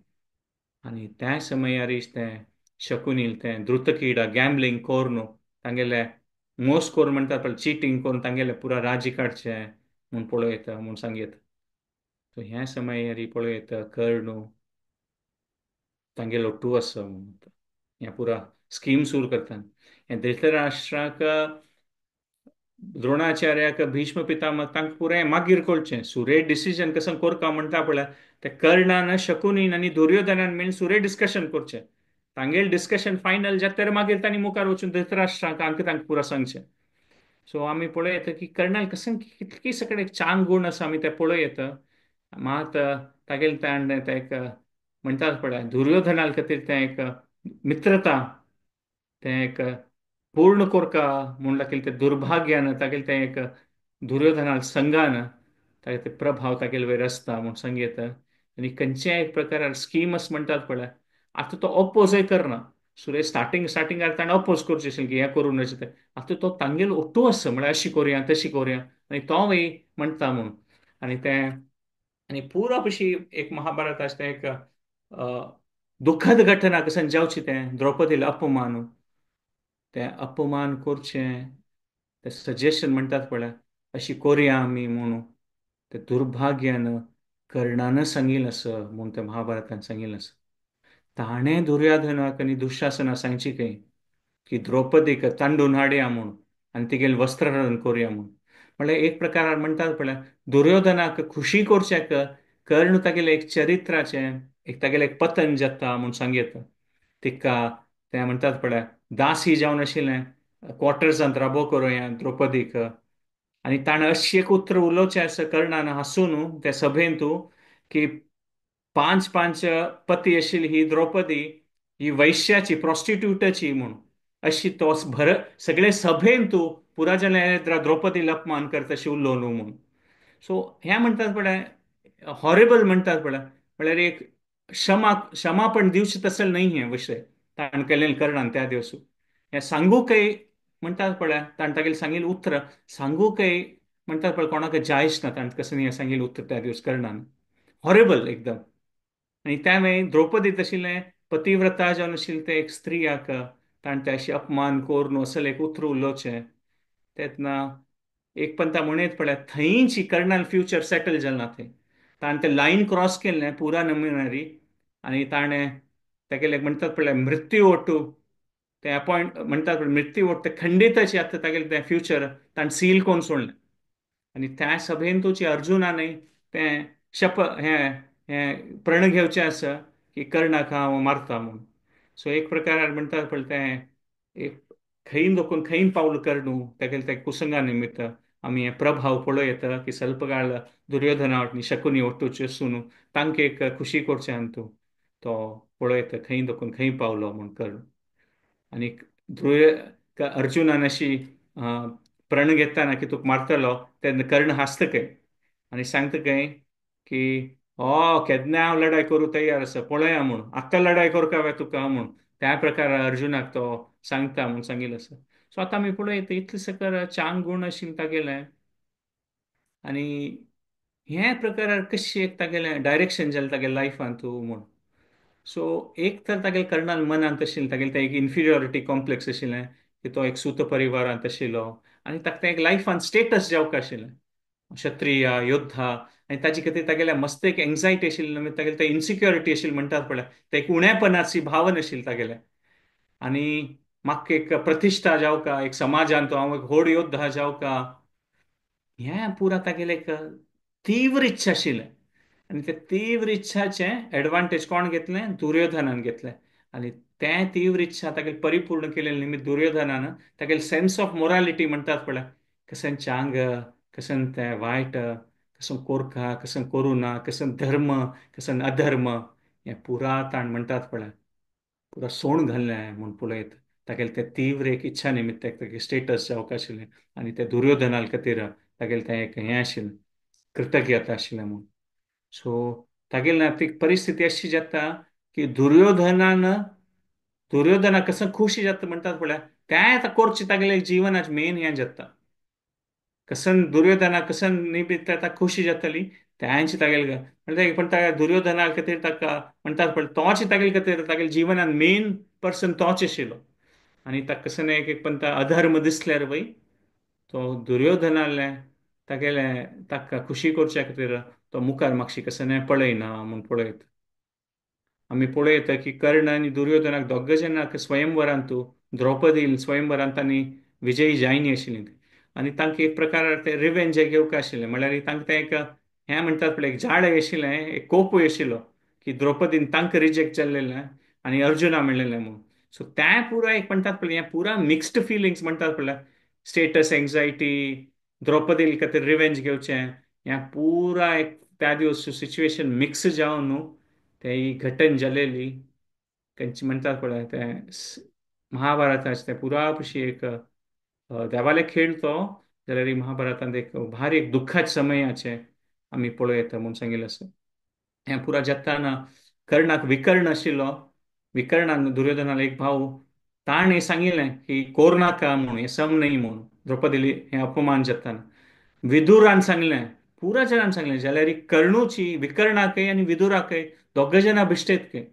आनी त्या समयार तें शकुनील तें द्रुतकिडा गॅम्बलिंग करून तांगेले मोस करून म्हणटात पळय चिटींग करून तांगेले पुरा राजी काडचें म्हूण पळोवं येता म्हूण सांगता. सो ह्या समयार पळोवं येता कर्ण तांगेलो टू आसा म्हूण ह्या पुरा स्कीम सुरू करता. हें धृतराष्ट्राक द्रोणाचार्याक भीष्म पितामह तांकां पुराय मागीर कळचें सुरे डिसिजन कसं कोरका म्हणटा पळय ते कर्णान शकुनीन आनी दुर्योधनान मेळून सुरे डिस्कशन करचें. तांगेलें डिस्कशन फायनल जाता मागीर तांणी मुखार वचून धृतराष्ट्राक आमकां तांकां पुरा सांगचें. सो आमी पळोवं येता की कर्णाल कसं कितकी सगळे चांग गूण आसा आमी ते पळोवं येता. मात तागेलें तें एक म्हणटात पळय दुर्योधना खातीर तें एक मित्रता तें एक पूर्ण कोरका म्हूण लागीं तें दुर्भाग्यान तागेलें तें एक दुर्योधना संघान तागे ते प्रभाव तागेले वयर आसता म्हूण सांग येता. आनी खंयच्याय एक प्रकारार स्किमस म्हणटात पळय आतां तो अपोजय करना. सुरे स्टार्टिंग स्टार्टिंगार ताणें अपोज करचें आशिल्लें की हें करूं नजे तें, आतां तो तांगेलो ओट्टू आसा म्हळ्यार अशी करुया तशी करुया आनी तो वय म्हणटा म्हूण. आनी तें आनी पुरा पशी एक महाभारत आसा तें एक दुखद घटना कशें जावची तें द्रौपदीले अपमान, तें अपमान करचें ते सजेशन म्हणटात पळय अशी कोरया आमी म्हणून ते दुर्भाग्यान कर्णान सांगिल्लें आसा म्हूण ते महाभारतान सांगिल्लें आसा. ताणें दुर्योधनाक आनी दुःशासनाक सांगची खंय की द्रौपदीक तांडून हाडया म्हूण आनी तिगेलें वस्त्रहरण करुया म्हूण. म्हणल्यार एक प्रकारान म्हणटात पळय दुर्योधनाक खुशी करच्याक कर्ण तागेलें एक चरित्राचें एक तागेलें एक पतन जाता म्हूण सांग येता. तिका तें म्हणटात पळय दासी जावन आशिल्लें क्वॉर्टर्सांत राबो करुया द्रौपदीक. आनी ताणें अशें एक उतर उलोवचें आसा कर्णान हांसून त्या सभेंत की पांच पांच पती आशिल्ली ही द्रौपदी ही वैश्याची प्रॉस्टिट्यूटाची म्हूण अशी तो भर सगळे सभेंत पुरा जाल्यार द्रौपदीला अपमान करता अशी उलोवन म्हूण. सो हें म्हणटात पळय हॉरेबल म्हणटात पळय म्हळ्यार एक क्षमा क्षमापण दिवचें तसलें न्हय हें विशय ताणें केल्लें कर्णान त्या दिवस. हें सांगूकय म्हणटात पळय ताणें तागेलें सांगिल्लें उतर सांगूकय म्हणटात पळय कोणाक जायच ना ताणें कसलें हें सांगिल्लें उतर त्या दिवस कर्णान हॉरेबल एकदम. आनी त्या वेळी द्रौपदी तशिल्लें पतिव्रता जावन आशिल्लें तें एक स्त्रियाक ताणें तें अशें अपमान करून असलें एक उतर उलोवचें तेन्ना एक पंता म्हणयत पळय थंयची कर्णान फ्युचर सेटल जालें ना थंय. ताणें तें लायन क्रॉस केल्लें पुरा नमिनारी आनी ताणें तागेलें म्हणटात पळय मृत्यू ओटू तें अपॉयंट म्हणटात पळय मृत्यू ओट तें खंडीताची आतां तागेलें तें फ्युचर ताणें सील करून सोडलें. आनी त्या सभेंतूच अर्जुनानय तें शप हें हें प्रण घेवचें आसा की कर्णाक हांव मारता म्हूण. सो एक प्रकार म्हणटात पळय तें एक खंय दोकून खंय पावल कर्ण तागेले त्या कुसंगा निमित्त आमी हे प्रभाव पळोवं येता की स्वल्प काळ दुर्योधना वाटणी शकुनी ओटूचे आसून तांकां एक खुशी करचें आनी तूं तो पळोवं येता खंय दोकून खंय पावलो म्हूण कर्ण. आनी अर्जुनान अशी प्रण घेतना की तुका मारतलो तेन्ना कर्ण हांसता खंय आनी सांगता खंय की ओ केन्ना हांव लडाय करूं तयार आसा पळया म्हूण आत्तां लडाय करूं काय तुका म्हूण त्या प्रकार अर्जुनाक तो सांगता म्हूण सांगिल्लें आसा. सो आतां आमी पळयता इतलें सकर चांग गूण आशिल्लें तागेलें आनी हे प्रकारार कशें एक तागेलें डायरेक्शन जालें तागेलें लायफांत तूं म्हूण. सो एक तर तागेलें कर्णान मनांत आशिल्लें तागेलें तें एक इन्फिरियोरिटी कॉम्प्लेक्स आशिल्लें की तो एक सूत परिवारांत आशिल्लो आनी ताका तें एक लायफांत स्टेटस जावंक आशिल्लें क्षत्रिय योद्धा आनी ताजे खातीर तागेल्या मस्त एक एंग्जायटी आशिल्ली तागेलें तें इन्सिक्युरिटी आशिल्ली म्हणटात पळय तें एक उणेपणाची भावना आशिल्ली तागेलें. आनी म्हाका एक प्रतिश्ठा जावका एक समाजांत हांव एक व्हड योद्धा जावका हें पुरा तागेलें एक तीव्र इच्छा आशिल्लें. आनी ते तीव्र इच्छाचें एडवांटेज कोण घेतलें दुर्योधनान घेतलें. आनी तें तीव्र इच्छा तागेली परिपूर्ण केलें निमित्त दुर्योधनान तागेली सेन्स ऑफ मोरालिटी म्हणटात पळय कशें चांग कशें तें वायट कसो कोरका कसो करूं ना कसो धर्म कसो अधर्म हें पुरा ताण म्हणटात पळय पुरा सोण घाल्लें म्हूण पळयत तागेलें तें तीव्र एक इच्छा निमित्त तागेलें स्टेटस जावंक आशिल्लें आनी तें दुर्योधना खातीर तागेलें तें एक हें आशिल्लें कृतज्ञता आशिल्लें म्हूण. सो तागेलें ती परिस्थिती अशी जाता की दुर्योधनान दुर्योधना कसो खुशी जाता म्हणटात पळय तें आतां करचें तागेलें जिवनाचें मेन हें जाता कसन दुर्योधना कसन निमित्त आतां खुशी जातली तेंच तागेलें म्हणटा पण ताका दुर्योधना खातीर ताका म्हणटात पळय तोच तागेले खातीर तागेले जिवनान मेन पर्सन तोच आशिल्लो. आनी ताका कसन एक एक पण अधर्म दिसल्यार वय तो दुर्योधनाले तागेले ताका खुशी करच्या खातीर तो मुखार मातशी कसो पळयना म्हूण पळयत. आमी पळयता की कर्ण आनी दुर्योधनाक दोग जाणांक स्वयंवरांत द्रौपदी स्वयंवरांत तांणी विजयी जायनी आशिल्ली आनी तांकां एक प्रकार ते रिवेंज घेवंक आशिल्लें म्हणल्यार तांकां तें एक हें म्हणटात पळय एक जाळें आशिल्लें एक कोपूय आशिल्लो की द्रौपदीन तांकां रिजेक्ट जाल्लें आनी अर्जुना म्हणलेलें म्हूण. सो तें पुरा एक म्हणटात पळय हें पुरा मिक्स्ड फिलिंग्स म्हणटात पळय स्टेटस एंग्जायटी द्रौपदी खातीर रिवेंज घेवचें हें पुरा एक त्या दिवस सिच्युएशन मिक्स जावन न्हू तें घटन जालेली खंयची म्हणटात पळय तें महाभारताचें तें पुरा कशी एक देवाले खेळ तो जाल्यार महाभारतांत एक भारी एक दुख्खाचे समयाचें आमी पळयता म्हूण सांगिल्लें आसा. हें पुरा जाताना कर्णाक विकर्ण आशिल्लो विकर्णान दुर्योधनालो एक भाव ताणें सांगिल्लें की कोर नाका म्हूण हें सम न्हय म्हूण द्रौपदीली हें अपमान जाताना. विदुरान सांगलें पुरा जाणान सांगलें जाल्यार कर्णूची विकर्णाकय आनी विदुराकय दोग जाणां भिश्टेत खंय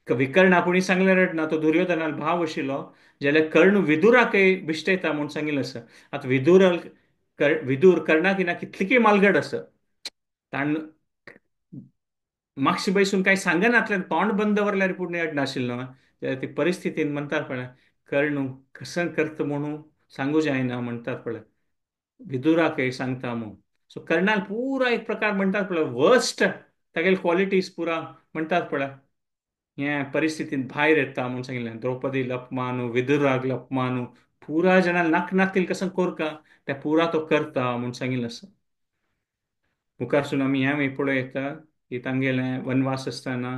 विकर्ण आपूण सांगलें रडना तो दुर्योधनाल भाव आशिल्लो जाल्यार कर्ण विदुराकय बिश्टयता म्हूण सांगिल्लें आसा. आतां विदुर विदूर कर्णाक ना कितली मालगड आसा, ताण मागशी बैसून कांय सांगनातल्यान तोंड बंद दवरल्यार पूण अडनाशिल्लो जाल्यार ती परिस्थितीन म्हणटात पळय कर्ण कसं करता म्हणून सांगू जायना म्हणटात पळय, विदुराकय सांगता म्हूण. सो कर्णाल पुरा एक प्रकार म्हणटात पळय वर्स्ट तागेले क्वॉलिटीज पुरा म्हणटात पळय हे परिस्थितीन भायर येता म्हूण सांगिल्लें. द्रौपदी अपमानू, विदुराक अपमानू, पुरा जाणां नाक नातील कसं कोरका त्या पुरा तो करता म्हूण सांगिल्लें आसा. मुखारसून आमी ह्या मागीर पळोवं येता की तांगेलें वनवास आसतना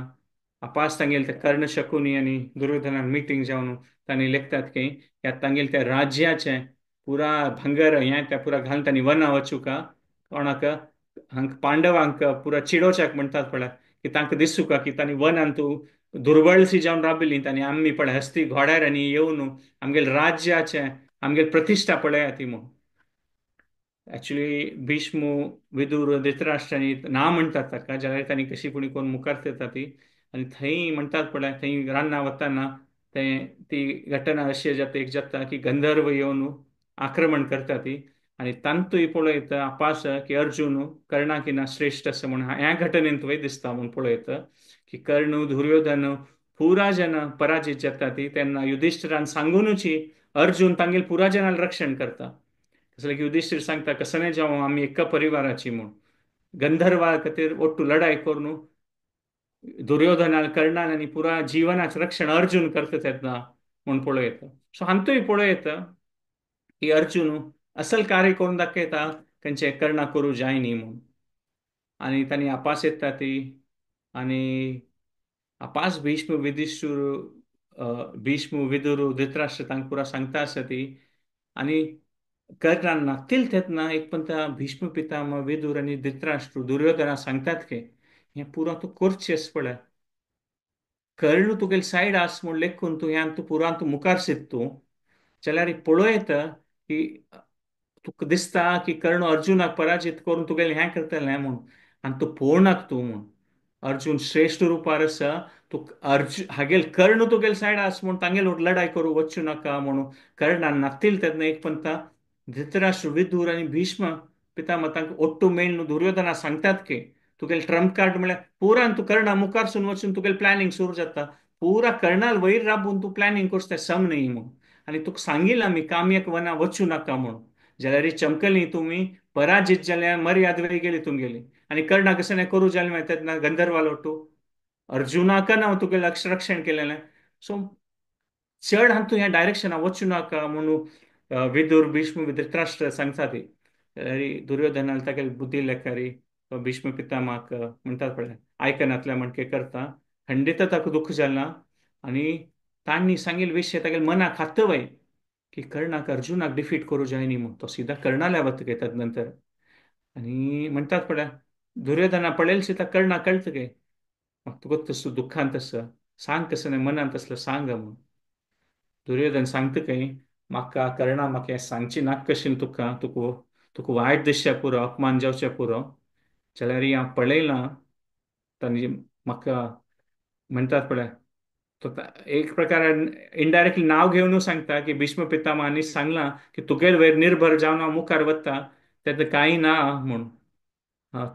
आपास तांगेले ते कर्ण शकुनी आनी दुर्योधनान मिटींग जावन तांणी लेखतात की ह्या तांगेले त्या राज्याचें पुरा भांगर हें त्या पुरा घालून तांणी वना वचुका कोणाक हांक पांडवांक पुरा चिडोवच्याक म्हणटात पळय की तांकां दिसूका की तांणी वनान तूं दुर्बळशी जावन राबिल्ली तांणी आमी पळय हस्ती घोड्यार आनी येवन आमगेले राज्याचें आमगेले प्रतिश्ठा पळया ती म्हूण. एक्चुली भीष्म विदूर धृतराष्ट्र आनी ना म्हणटात ताका, जाल्यार तांणी कशी कोणी कोण मुखार येता ती आनी थंय म्हणटात पळय थंय रान्ना वतना तें ती घटना अशी जाता एक जाता की गंधर्व येवन आक्रमण करता ती आनी तांतूय पळयता आपास की अर्जुन कर्णाक ना श्रेश्ठ आसा म्हूण ह्या घटनेंत वय दिसता म्हूण पळयता की कर्ण दुर्योधन पुरा जन पराजीत जाता ती तेन्ना युधिष्ठिरान सांगुनूच अर्जुन तांगेल पुरा जनाल रक्षण करता. कसलें की युधिष्ठिर सांगता कसं जावं आमी एका परिवाराची म्हूण गंधर्वा खातीर ओट्टू लढाई करून दुर्योधनान कर्णान आनी पुरा जिवनाचें रक्षण अर्जुन करता तेन्ना म्हूण पळोवं. सो हांतूय पळोवं येता की अर्जुन असल कार्य करून दाखयता खंयचें कर्णा करूं जाय न्ही म्हूण. आनी तांणी आपास येता ती आनी आपास भीष्म विधिष्ठिर भीष्म विदुर धृतराष्ट्र तांकां पुरा सांगता आसा ती आनी कर्णान नातील तेन्ना एक पण त्या भीष्म पितामह विदुर आनी धृतराष्ट्र दुर्योधना सांगतात की हें पुरा तूं करचेंच पळय, कर्ण तुगेले सायड आस म्हूण लेखून तूं ह्यान तूं पुरान तूं मुखार सीत तूं जाल्यार पळोवं येता की तुका दिसता की कर्ण अर्जुनाक पराजीत करून तुगेलें हें करतलें म्हूण आनी तूं पळोवनाक तूं म्हूण अर्जुन श्रेश्ठ रुपार आसा तूं अर्जुन हागेल कर्ण तुगेले सायड आस म्हूण तांगेल लढाय करूं वचूं नाका म्हणून कर्णान नातील तेन्ना एक पंता धृतराष्ट्र विदूर आनी भीष्म पितामह तांकां ओट्टू मेळून दुर्योधना सांगतात की तुगेले ट्रम्प कार्ड म्हळ्यार पुरान तूं कर्णा मुखारसून वचून तुगेले प्लॅनिंग सुरू जाता, पुरा कर्णाल वयर राबून तूं प्लॅनिंग करता तें सम न्ही म्हूण आनी तुका सांगिल्लें आमी कामयक वना वचूं नाका म्हूण जाल्यार चमकली तुमी पराजीत जाल्यार मर्याद वयर गेली तुमगेली आनी कर्णा कसं नाही करूं जालें मागीर तेन्ना गंधर्वालो तूं अर्जुनाक ना तुगेलें रक्षण केलेलें. सो चड हांव तूं ह्या डायरेक्शनाक वचूं नाका म्हणून विदुर भीष्म धृतराष्ट्र सांगता ती दुर्योधनाल तागेली बुद्धी लेखारी भीष्म पितामहाक म्हणटात पळय आयकनातल्या म्हणके करता खंडीत ताका दुःख जालें आनी तांणी सांगिल्ले विशय तागेले मनाक खातवय की कर्णाक अर्जुनाक डिफीट करूं जाय न्ही म्हूण तो सीधा कर्णाल्या वता घेतात नंतर आनी म्हणटात पळय दुर्योधना पळयलें सीता कर्णाक कळटा गे म्हाका तुका तसो दुख्खांत आसा सांग कसं न्ही मनांत आसलें सांग म्हूण. दुर्योधन सांगता खंय म्हाका कर्णा म्हाका हें सांगची नाका कशें तुका तुका तुका वायट दिसचें पुरो अपमान जावचें पुरो जाल्यार हांव पळयलां तांणी म्हाका म्हणटात पळय तो एक प्रकारान इनडायरेक्टली नांव घेवन सांगता की भीष्म पितामहांनी सांगलां की तुगेल वयर निर्भर जावन हांव मुखार वता तेन्ना कांय ना म्हूण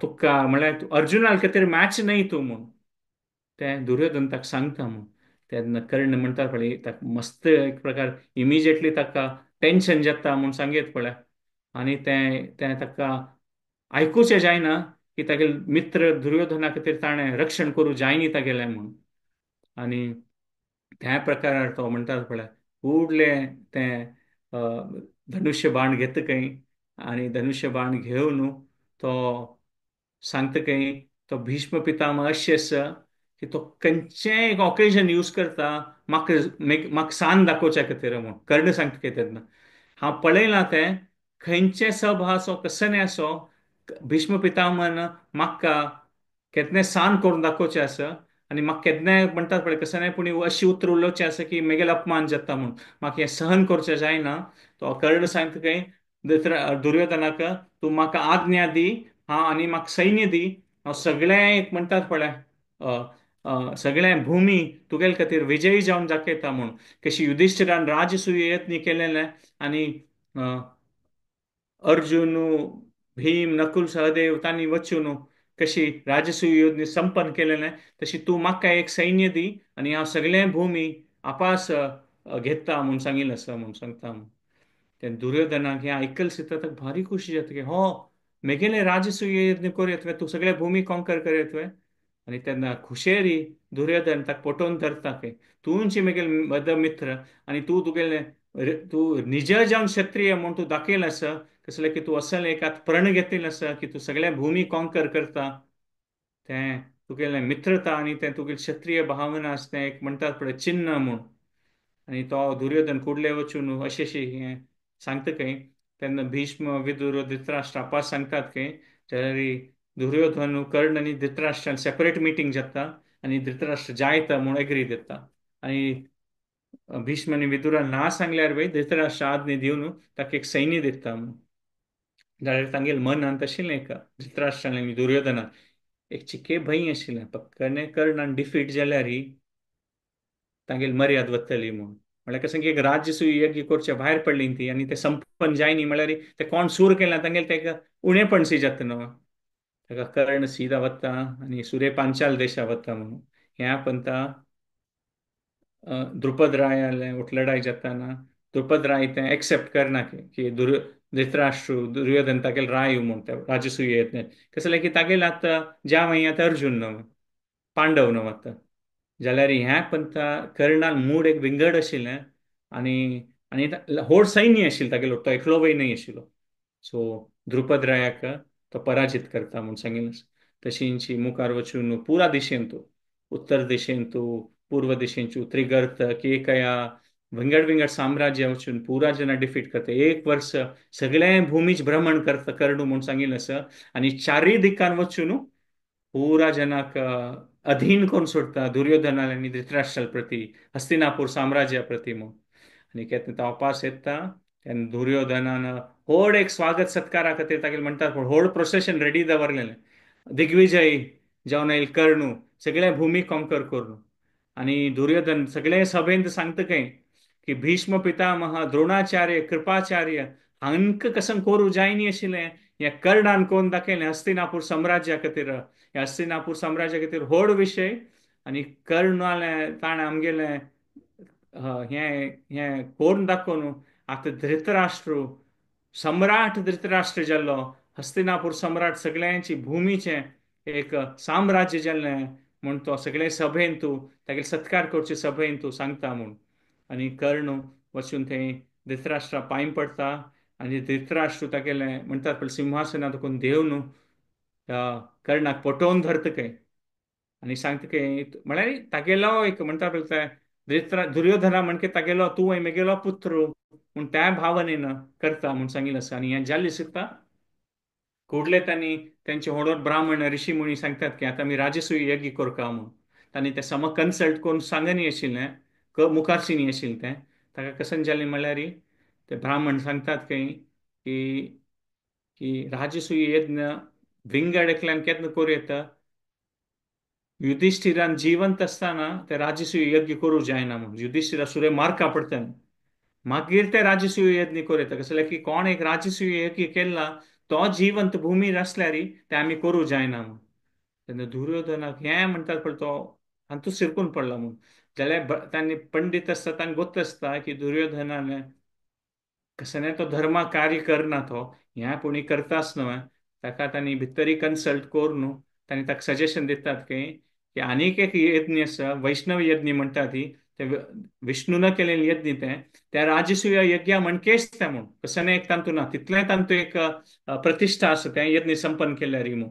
तुका म्हळ्यार अर्जुना खातीर मॅच न्हय तूं म्हूण तें दुर्योधन ताका सांगता म्हूण. तेन्ना कर्ण म्हणटा पळय ताका मस्त एक प्रकार इमिजिएटली ताका टेंशन जाता म्हूण सांगीत पळय आनी तें तें ताका आयकुचें जायना की तागेले मित्र दुर्योधना खातीर ताणें रक्षण करूं जायनी तागेलें म्हूण. आनी त्या प्रकारार तो म्हणटा पळय फुडलें तें धनुष्य बाण घेता खंय आनी धनुष्य बाण घेवन तो सांगता खंय तो भीष्म पितामह अशें आसा की तो खंयचेंय एक ऑकेजन यूज करता म्हाका म्हाका सान दाखोवच्या खातीर म्हूण. कर्ण सांगता खंय तेन्ना हांव पळयलां तें खंयचें सभा आसो कसं आसो भीष्म पितामहन म्हाका केन्नाय सान करून दाखोवचें आसा आनी म्हाका केन्नाय म्हणटात पळय कसं नाही पूण अशी उतर उलोवचें आसा की म्हगेलो अपमान जाता म्हूण म्हाका हें सहन करचें जायना. तो कर्ण सांगता खंय दुर्योधनाक तूं म्हाका आज्ञा दी हांव आनी म्हाका सैन्य दी हांव सगळें एक म्हणटात पळय सगळ्या भूमी तुगेल खातीर विजयी जावन दाखयता म्हूण. कशी युधिश्ठिरान राजसूय यत्न केलेले आनी अर्जुन, भीम, नकुल, सहदेव तांणी वचून कशी राजसूय यज्ञ संपन्न केलेले, तशी तूं म्हाका एक सैन्य दी आनी हांव सगळ्या भूमी आपास घेता म्हूण सांगिल्लें आसा म्हूण सांगता म्हूण. तेन्ना दुर्योधनाक हें आयकल सुद्दां ताका भारी खुशी जाता की हो मेगेले राजसूय यज्ञ करूं येतवे, तूं सगळ्या भूमी कॉन्कर करूं येतवे. आनी तेन्ना खुशेरी दुर्योधन ताका पटोवन धरता की तूंची मेगेले मद मित्र आनी तूं तुगेले तूं निज जावन क्षत्रिय म्हूण तूं दाखयल आसा, कसलें की तूं असलें एक आतां प्रण घेतिल्लें आसा की तूं सगळ्या भूमी कॉन्कर करता, तें तुगेलें मित्रता आनी तें तुगेलें क्षत्रिय भावना आसा तें एक म्हणटात पळय चिन्न म्हूण. आनी तो दुर्योधन कुडले वचून अशें अशें हें सांगता खंय. तेन्ना भीष्म, विदुर, धृतराष्ट्र आपास सांगतात खंय, जाल्यार दुर्योधन, कर्ण आनी धृतराष्ट्रान सेपरेट मिटींग जाता आनी धृतराष्ट्र जायता म्हूण एग्री दिता. आनी भीष्म आनी विदुरान ना सांगल्यार वय धृतराष्ट्र आज्ञा दिवन ताका एक सैन्य दिता म्हूण. जाल्यार तांगेले मनांत आशिल्लें एक धृतराष्ट्रान आनी दुर्योधनान एक चिके भंय आशिल्लें, पक्कने कर्णान डिफीट जाल्यार तांगेली मर्याद वतली म्हूण. म्हळ्यार कशें की एक राज्य यज्ञ करच्या भायर पडली ती आनी ते संपन्न जायनी म्हळ्यार ते कोण सूर केला तांगेले तेका उणेपणशी जाता न्हू. ताका कर्ण सीधा वता आनी सुर्य पांचाल देशा वता म्हणून. ह्या पंता द्रुपद रायाले लढाई जाताना द्रुपद राय तें एक्सेप्ट करना की धृतराष्ट्र दुर्योधन तागेले राय म्हूण ते राजसूय यज्ञ कसलें की तागेले आतां ज्या मागीर आतां अर्जुन न्हू, पांडव न्हू आतां. जाल्यार ह्या पंता कर्णान मूड एक विंगड आशिल्लें आनी आनी व्हड सैन्य आशिल्लें तागेलो, तो एकलो वय न्हय आशिल्लो. सो द्रुपद रायाक तो पराजित करता म्हूण सांगिल्लें. तशींची मुखार वचून पुरा दिशेन तूं, उत्तर दिशेन तूं, पूर्व दिशेन त्रिगर्त, केकया, विंगड विंगड साम्राज्य वचून पुरा जना डिफीट करता. एक वर्स सगळें भूमीच भ्रमण करता कर्ण म्हूण सांगिल्लें आसा आनी चारूय दिकान वचून पुरा जनाक अधीन करून सोडटा दुर्योधनाल आनी धृतराष्ट्रा प्रती, हस्तिनापूर साम्राज्या प्रती म्हूण. आनी केन्ना तो अपास येता तेन्ना दुर्योधनान व्हड एक स्वागत सत्कारा खातीर तागेलें म्हणटात पूण व्हड प्रोसेशन रेडी दवरलेलें. दिग्विजयी जावन आयल कर्ण सगळ्या भूमी कॉन्कर करून. आनी दुर्योधन सगळे सभेंत सांगता खंय की भीष्म पितामह, द्रोणाचार्य, कृपाचार्य हांकां कसम करूं जायनी आशिल्लें, ह्या कर्णान कोण दाखयलें हस्तिनापूर साम्राज्या खातीर. ह्या हस्तिनापूर साम्राज्या खातीर व्हड विशय आनी कर्णालें ताणें आमगेलें हें हें कोण दाखोवन आतां धृतराष्ट्र सम्राट धृतराष्ट्र जाल्लो, हस्तिनापूर सम्राट सगळ्यांची भुमीचें एक साम्राज्य जाल्लें म्हूण तो सगळे सभेन तूं तागेले सत्कार करचे सभेन तूं सांगता म्हूण. आनी कर्ण वचून थंय धृतराष्ट्रा पांय पडटा आनी धृतराष्ट्र तागेलें म्हणटात पळय सिंहासना तुकून देव न्हू कर्णाक पटोवन धरता खंय आनी सांगता खंय, म्हळ्यार तागेलो एक म्हणटा पळय दुर्योधना म्हणके तागेलो तूं मेगेलो पुत्र म्हूण त्या भावनेन करता म्हूण सांगिल्लें आसा. आनी हें जाल्लें सुद्दां कुडले तांणी तेंचे होडोर ब्राह्मण ऋषी मुनी सांगतात की आतां आमी राजसूय यज्ञ करका म्हूण. तांणी तें सम कन्सल्ट करून सांगनी आशिल्लें, मुखारशी आशिल्लें तें. ताका कशें जालें म्हणल्यार ते ब्राह्मण सांगतात खंय की की राजसूय यज्ञ विंगड एकल्यान केन्ना करूं येता, युधिश्ठिरान जिवंत आसतना ते राजसूय यज्ञ करूं जायना म्हूण. युधिश्ठिरा सुरे मारका पडटा मागीर ते राजसूय यज्ञ करूं येता. कसलें की कोण एक राजसूय यज्ञ केला तो जिवंत भूमीर आसल्यार ते आमी करूं जायना म्हूण. तेन्ना दुर्योधनाक हें म्हणटात पळय तो हातूंत शिरकून पडला म्हूण. जाल्यार तांणी पंडीत आसता तांकां गोत आसता की दुर्योधनान कसलें तो धर्मा कार्य करना तो ह्या पुणी करताच न्हय, ताका तांणी भितरी कन्सल्ट करून तांणी ताका सजेशन दितात की आनीक एक यज्ञ आसा वैष्णव यज्ञ म्हणटा ती, ते विष्णून केलेले यज्ञ तें त्या राजसूय यज्ञ म्हणकेच तें म्हूण कसलें एक तांतू ना तितलें तांतू एक प्रतिश्ठा आसा तें यज्ञ संपन्न केल्यार म्हूण.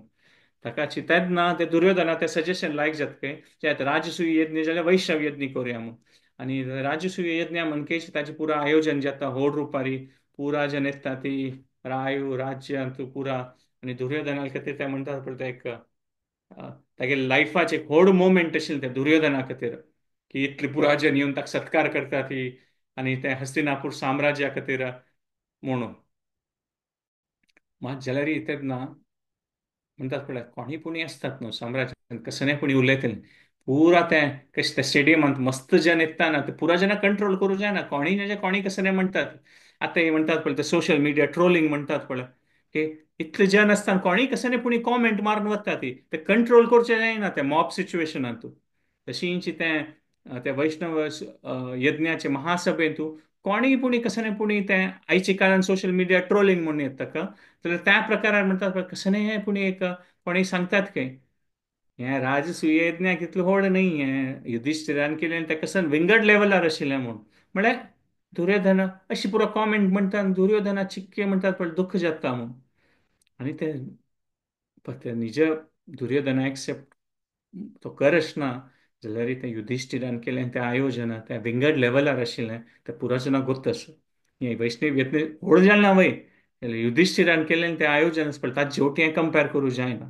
ताका तेन्ना ते दुर्योधना ते सजेशन लायक जाता की राजसूय यज्ञ जाल्यार वैष्णव यज्ञ करुया म्हूण. आनी राजसूय यज्ञ म्हणकेच ताचें पुरा आयोजन जाता व्हड रुपारी, पुरा जन येता ती रायू राज्य पुरा. आनी दुर्योधना खातीर ते म्हणटात पळय एक तागेले लायफाचें एक व्हड मोमेंट आशिल्लें तें दुर्योधना खातीर की इतली पुराजन येवन ताका सत्कार करता ती आनी तें हस्तिनापूर साम्राज्या खातीर म्हणून. मात जाल्यार तेन्ना म्हणटात पळय कोणी पुणी आसतात न्हू साम्राज्यान कसलें पुणी उलयतलें, पुरा तें कशें त्या स्टेडियमांत मस्त जन येता ना ते पुरा जना कंट्रोल करूं जायना, कोणीय ना कोणीय कसं नाही म्हणतात. आतां हे म्हणतात पळय ते सोशल मिडिया ट्रोलिंग म्हणतात पळय की इतले जन आसतना कोणीय कसं नाही पुणी कॉमेंट मारून वता ती ते कंट्रोल करचें जायना त्या मॉब सिच्युएशनांतू. तशींच तें त्या वैष्णव यज्ञाचे महासभेंतू कोणीय पुणी कसं नाही पुणी तें आयच्या काळान सोशल मिडिया ट्रोलिंग म्हणून येता का जाल्यार त्या प्रकारान म्हणतात पळय कसं नाही पुणी एक कोणीय सांगतात खंय हें राजसूय यज्ञाक इतलें व्हड न्हय हें युधिश्ठिरान केलें तें कसं विंगड लेवलार आशिल्लें म्हूण. म्हळ्यार दुर्योधन अशी पुरो कॉमेंट म्हणटा आनी दुर्योधना चिक्के म्हणटात पळय दुख्ख जाता म्हूण. आनी ते निज दुर्योधना एक्सेप्ट तो करच ना जाल्यार तें युधिश्ठिरान केलें तें आयोजन तें विंगड लेवलार आशिल्लें तें पुराजना गोत्त आसा. हें वैष्णव यज्ञ व्हड जालें ना वय जाल्यार युधिश्ठिरान केलें तें आयोजन आसा पळय ताचे जेवटी हें कंपेर करूं जायना.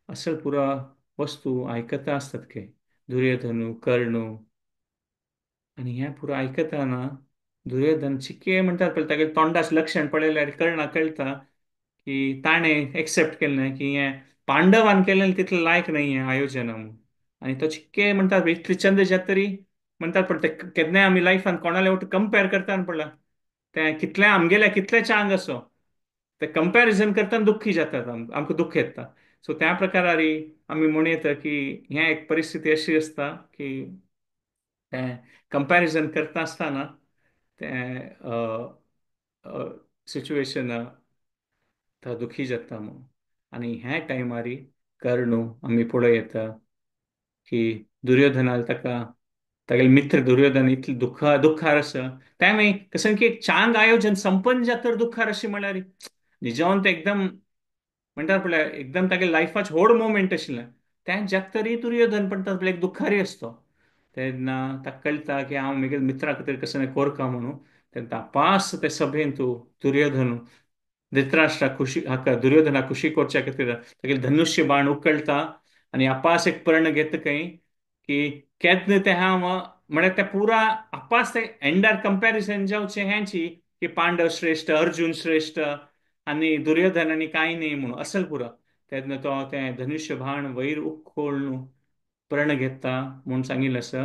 असल पुरा वस्तू आयकता आसतात खंय दुर्योधनू कर्णू आनी हें पुरो आयकतना दुर्योधन चिके म्हणटात पळय तागेले तोंडाच लक्षण पळयल्यार कर्णाक कळटा की ताणें एक्सेप्ट केलें की हें पांडवान केलें तितलें लायक न्हय हें आयोजन म्हूण. आनी तो चिके म्हणटात इतले चंद जात तरी म्हणटात पळय ते केन्नाय आमी लायफान कोणाले वट कंपेर करता पळय तें कितलें आमगेलें कितलें चांग असो ते कंपेरिजन करतना दुख्खी जातात आमकां दुख्ख येता. सो त्या प्रकारारी आमी म्हणू येता की हें एक परिस्थिती अशी आसता की तें कंपेरिजन करता आसतना तें सिच्युएशन तो दुखी जाता म्हूण. आनी ह्या टायमारी कर्णू आमी पळोवं येता की दुर्योधनाल ताका तागेले मित्र दुर्योधन इतले दुख्खार आसा तें मागीर कसं की एक चांग आयोजन संपन्न जाता तर दुख्खार अशें म्हळ्यार निजावन तें एकदम म्हणटात पळय एकदम तागेले लायफाच व्हड मोमेंट आशिल्लें तें जाता तरी दुर्योधन म्हणटात पळय एक दुख्खारी आसतो. तेन्ना ताका कळटा की हांव म्हगेल्या मित्रा खातीर कसं नाही कोरका म्हणून तेन्ना पास ते सभेन तूं दुर्योधन धृतराष्ट्रा खुशी हाका दुर्योधना खुशी करच्या खातीर तागेले धनुष्य बाण उकळटा आनी आपास एक प्रण घेता खंय की केन्ना तें हांव म्हळ्यार तें पुरा आपास तें एंडार कंपेरिजन जावचें हेंची की पांडव श्रेश्ठ अर्जुन श्रेश्ठ आनी दुर्योधन आनी कांय न्हय म्हणून असल पुरो. तेन्ना तो तें धनुष्य बाण वयर उखोळून प्रण घेता म्हूण सांगिल्लें आसा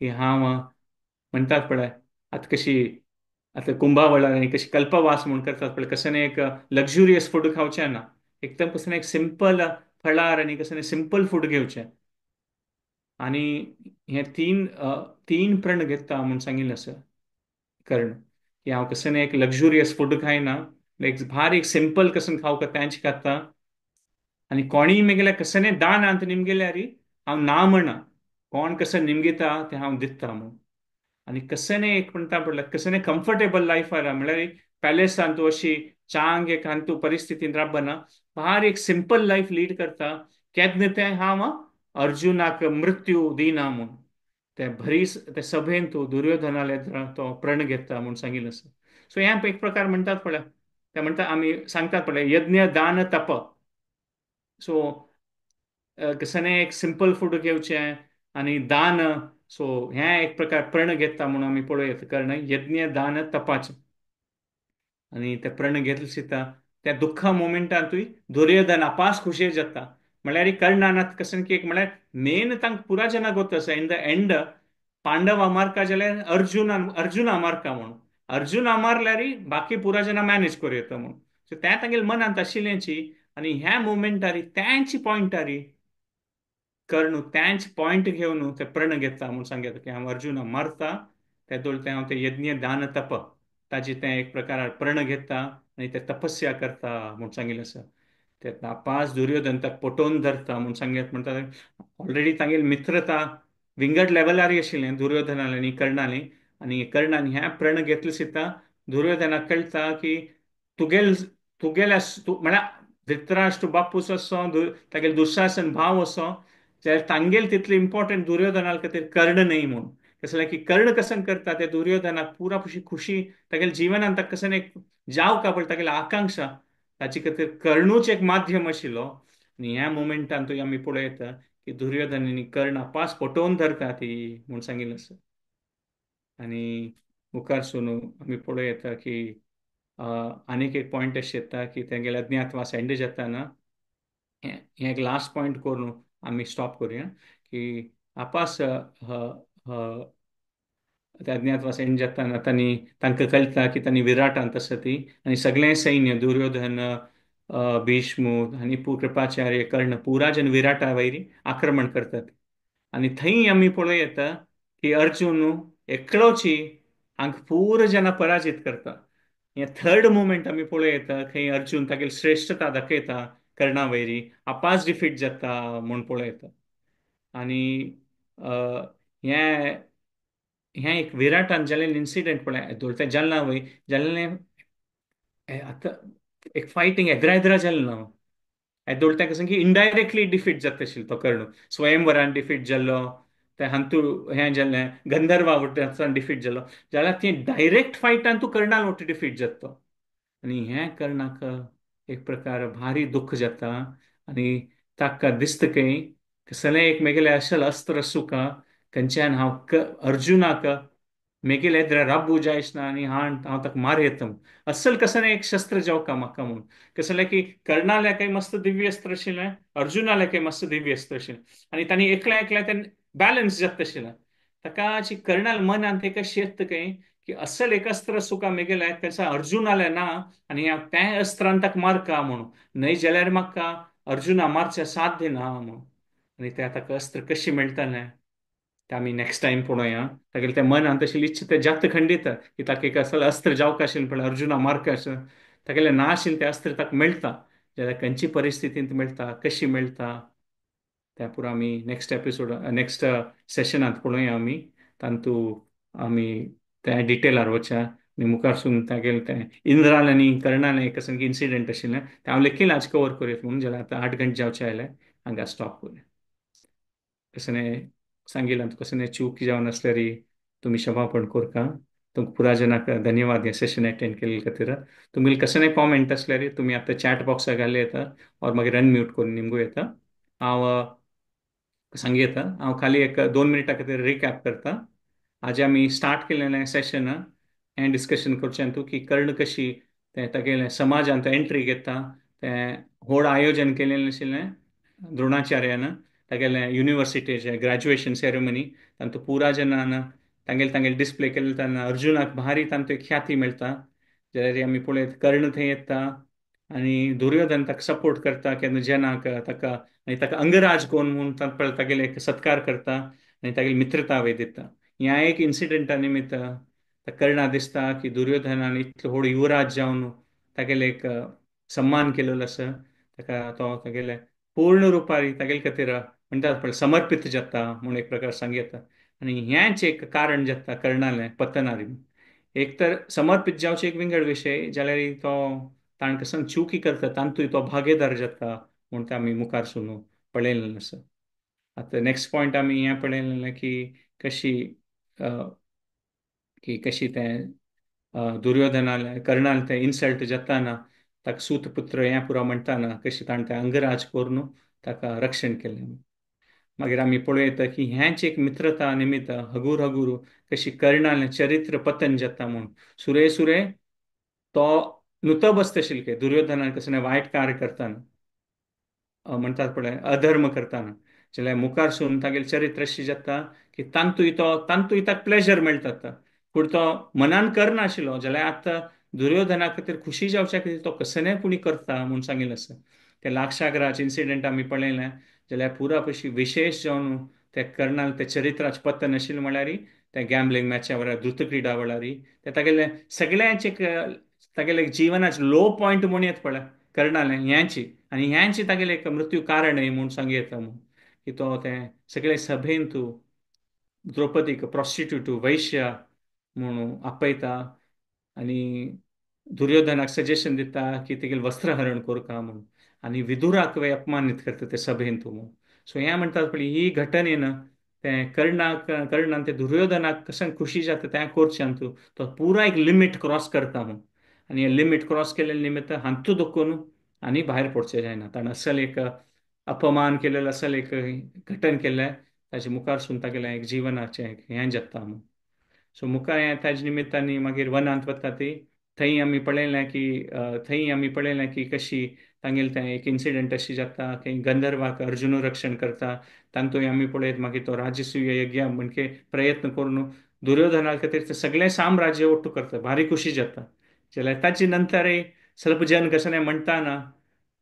की हांव म्हणटात पळय आतां कशी आतां कुंभावळार आनी कशी कल्पवास म्हूण करतात पळय कसं एक लक्झुरियस फूड खावचें ना एकदम कसं एक सिंपल फळार आनी कसं सिंपल फूड घेवचें आनी हे तीन तीन प्रण घेता म्हूण सांगिल्लें आसा कर्ण की हांव कसं एक लक्झुरियस फूड खायना एक भारी एक सिंपल कसं खावका तेंच खाता आनी कोणीय मेगेल्या कसं दान आंत निमगेल्यार हांव ना म्हणा कोण कसं निमगिता तें हांव दिता म्हूण. आनी कसं एक म्हणटा पडल्यार कसं कम्फर्टेबल लायफ आसा म्हळ्यार पॅलेसान तूं अशी चांग एक तूं परिस्थितीन राबना भारी एक सिंपल लायफ लीड करता केन्ना तें हांव अर्जुनाक मृत्यू दिना म्हूण ते भरीस ते सभेन तूं दुर्योधनाले तो प्रण घेता म्हूण सांगिल्लें आसा. सो हें एक प्रकार म्हणटात पळय ते म्हणटा आमी सांगतात पळय यज्ञ दान तप. सो कसं एक सिंपल फूड घेवचें आनी दान सो हें एक प्रकार प्रण घेता म्हणून आमी पळोवया कर्ण यज्ञ दान तपाचें आनी ते प्रण घेतले सिता त्या दुख्खा मोमेंटांतूय दुर्योधन आपास खुशे जाता म्हळ्यार कर्णान कसं की एक म्हळ्यार मेन तांकां पुरा जना गोत आसा इन the end Pandava मारका जाल्यार अर्जुनान अर्जुना मारका म्हणून अर्जुना मारल्यार बाकी पुरा जना मॅनेज करूं येता म्हणून. सो तें तांगेले मनांत आशिल्ल्याची आनी ह्या मोमेंटारी त्यांची पॉयंटारी कर्ण त्यांच पॉयंट घेवन ते प्रण घेता म्हूण सांगता की हांव अर्जुना मारता तेदोळ तें हांव तें यज्ञ दान तप ताजी तें एक प्रकार प्रण घेता आनी ते तपस्या करता म्हूण सांगिल्लें आसा. ते पांच दुर्योधन ताका पटोवन धरता म्हूण सांगत म्हणटा ऑलरेडी तांगेली मित्रता विंगड लेवलार आशिल्लें दुर्योधनाले आनी कर्णाले आनी कर्णान ह्या प्रण घेतले सिता दुर्योधनाक कळटा की तुगेल तुगेल्या म्हळ्यार धृतराष्ट्र बापूस असो तागेले दुशासन भाव असो जाल्यार तांगेल तितले इम्पॉर्टंट दुर्योधना खातीर कर्ण न्हय म्हूण. कसलें की कर्ण कसं करता ते दुर्योधनाक पुरा खुशी तागेले जिवनान ताका कसं एक जाव का पळय तागेली आकांक्षा ताचे खातीर कर्णूच एक माध्यम आशिल्लो. आनी ह्या मोमेंटान तुवें आमी पळयता की दुर्योधन आनी कर्ण पास पटोवन धरता ती म्हूण सांगिल्लें आसा. आनी मुखार सून आमी पळोवं की आनीक एक पॉयंट अशें येता की तेंगेले अज्ञातवास एंड जाताना हें एक लास्ट पॉयंट करून आमी स्टॉप करुया की आपास ते अज्ञातवास एंड जाताना तांणी तांकां कळटा की तांणी विराटांत आसा ती आनी सगळें सैन्य दुर्योधन, भीष्म आनी कृपाचार्य, कर्ण पुरा जन विराटा वयरी आक्रमण करतात. आनी थंय आमी पळोवं येता की अर्जुन एकलोची हांकां पुरा जना पराजीत करता. हें थर्ड मुवमेंट आमी पळोवं येता खंय अर्जुन तागेली श्रेश्ठता दाखयता कर्णा वयरी, आपास डिफीट जाता म्हूण पळोवं येता. आनी हें हें एक विराटान जाल्लें इन्सिडंट पळय तें जालें ना वय जाल्लें, आतां एक फायटींग एदरा एदरा जालें ना एदोळ ताका सांग की इनडायरेक्टली डिफीट जाता आशिल्लो तो कर्ण, स्वयंवरान डिफीट जाल्लो, ते हांतू हें जालें गंधर्वा वटेच्यान डिफीट जालो, जाल्यार ती डायरेक्ट फायटान तूं कर्णान वटेन डिफीट जाता तो. आनी हें कर्णाक एक प्रकार भारी दुख्ख जाता आनी ताका दिसता खंय कसलें एक मेगेलें अशें अस्त्र आसूं खंयच्यान हांव अर्जुनाक मेगेले एदरा राबू जायच ना आनी हांव ताका मार येता असल कसलें एक शस्त्र जावका म्हाका म्हूण. कसलें की कर्णाल्या काही मस्त दिव्य अस्त्र आशिल्लें, अर्जुनाल्या काही मस्त दिव्य अस्त्र आशिल्लें आनी तांणी एकल्या एकल्या तें बॅलन्स जाता आशिल्लें. ताका कर्णाल मनांत एक शेत खंय की असल एक अस्त्र सुका मेगेलें तेचा अर्जुनालें ना आनी हांव तें अस्त्रान ताका मारका म्हणून, न्हय जाल्यार म्हाका अर्जुना मारचें साध्य ना म्हणून. आनी तें ताका अस्त्र कशी मेळटलें तें आमी नेक्स्ट टायम पळोवया. तागेलें तें मनांत तशी इच्छा तें जात खंडीत की ताका एक असल अस्त्र जावका आशिल्लें पळय अर्जुना मारका आशिल्लें, तागेलें ना आशिल्लें तें अस्त्र ताका मेळटा, जाल्यार खंयची परिस्थितींत मेळटा, कशी मेळटा तें पुरो आमी नेक्स्ट एपिसोड नेक्स्ट सेशनांत पळोवया आमी. तातूंत आमी तें डिटेलार वचया आनी मुखारसून तागेलें तें इंद्रान आनी कर्णान एक सामकें इन्सिडंट आशिल्लें तें हांव लेखील आज कवर करूया म्हणून, जाल्यार आतां 8 घंटे जावचे आयले हांगा स्टॉप करूया. कसलें सांगिल्लें कसलें चूक जावन आसल्यार तुमी क्षमापण करका. तुमकां पुरा जनाक धन्यवाद हें सेशन अटेंड केल्ले खातीर. तुमगेले कसलें कॉमेंट आसल्यार तुमी आतां चॅट बॉक्साक घालूं येता ऑर मागीर अनम्यूट करून निमगूं येता. हांव सांगू येता, हांव खाली एक 2 मिनटां खातीर रिकॅप करता. आज आमी स्टार्ट केलेलें सेशन हें डिस्कशन करचें तूं की कर्ण कशी तें तागेलें समाजांत एंट्री घेता, तें व्हड आयोजन केलेलें आशिल्लें द्रोणाचार्यान तागेलें युनिवर्सिटीचें ग्रॅज्युएशन सेरेमनी, तांतूं पुरा जनान तांगेले तांगेले डिस्प्ले केले तेन्ना अर्जुनाक भारी तांतूं एक ख्याती मेळटा. जाल्यार आमी पळयत कर्ण थंय येता आनी दुर्योधन ताका सपोर्ट करता केन्ना जनाक ताका आनी ताका अंगराज कोण म्हूण पळय तागेले एक सत्कार करता आनी तागेली मित्रता वय दिता. ह्या एक इन्सिडंटा निमित्त कर्णा दिसता की दुर्योधनान इतलो व्हड युवराज जावन तागेले एक सम्मान केलेलो आसा, ताका तो तागेले पूर्ण रुपारी तागेले खातीर म्हणटात पळय समर्पीत जाता म्हूण एक प्रकार सांग येता. आनी हेंच एक कारण जाता कर्णालें पतनारी. एक तर समर्पीत जावचें एक विंगड विशय, जाल्यार तो ताणें कसो चुकी करता तातूंत तो भागीदार जाता म्हूण तें आमी मुखार सून पळयलें आसा. आतां नेक्स्ट पॉयंट आमी हें पळयलें की कशी की कशी तें दुर्योधनालें कर्णालें तें इन्सल्ट जाताना ताका सूतपुत्र हें पुरो म्हणटाना कशी ताणें तें अंगराज करून ताका रक्षण केलें. मागीर आमी पळयता की हेंच एक मित्रता निमित्त हगूर हगूर कशी कर्णालें चरित्र पतन जाता म्हूण. सुरे सुरे तो नुतो बसता आशिल्लें दुर्योधनान कसलें वायट कार्य करताना म्हणटात पळय अधर्म करताना, जाल्यार मुखार सून तागेलें चरित्र अशें जाता की तांतूय तो तांतूय ताका प्लेजर मेळटा आतां. पूण तो मनान करनाशिल्लो, जाल्यार आतां दुर्योधना खातीर खुशी जावच्या खातीर तो कसलें पुणी करता म्हूण सांगिल्लें आसा. ते लाक्षागृहाचें इन्सिडंट आमी पळयलें, जाल्यार पुरा पशी विशेश जावन ते कर्णाल ते चरित्राचें पतन आशिल्लें म्हळ्यार ते गॅम्बलिंग मॅचा वेळार द्रुतक्रिडा वेळार ते तागेलें सगळ्यांचे तागेलें जिवनाचें लो पॉयंट म्हूण येता पळय कर्णालें ह्यांची आनी ह्यांची तागेलें एक मृत्यू कारण म्हूण सांगू येता म्हूण की तो ते सगळे सभेन तूं द्रौपदीक प्रोस्टिट्यूट वैश्य म्हणून आपयता आनी दुर्योधनाक सजेशन दिता की तेगेलें वस्त्रहरण करका म्हणून आनी विदुराक वे अपमानीत करता ते सभेन तूं म्हणून. सो हें म्हणटात पळय ही घटनेन तें कर्णाक कर्णान ते दुर्योधनाक कशें खुशी जाता तें करच्यान तूं तो पुरा एक लिमीट क्रॉस करता म्हणून आनी हें लिमीट क्रॉस केल्ले निमित्त हांतू दुखून आनी भायर पडचें जायना. ताणें असल एक अपमान केलेलो असल एक घटन केल्लें ताजे मुखार सून तागेलें एक जिवनाचें हें जाता म्हणून. सो मुखार हें ताजे निमित्तान मागीर वनांत वता ती थंय आमी पळयलें की थंय आमी पळयलें की कशी तांगेलें तें एक इन्सिडंट अशी जाता की गंधर्वाक अर्जुन रक्षण करता, तांतूय आमी पळयत. मागीर तो राजसूय यज्ञ म्हणजे प्रयत्न करून दुर्योधना खातीर ते सगळें साम्राज्य ಒಟ್ಟು करता, भारी खुशी जाता. जाल्यार ताचे नंतरय ಸ್ವಲ್ಪ जन कसं म्हणटा ना,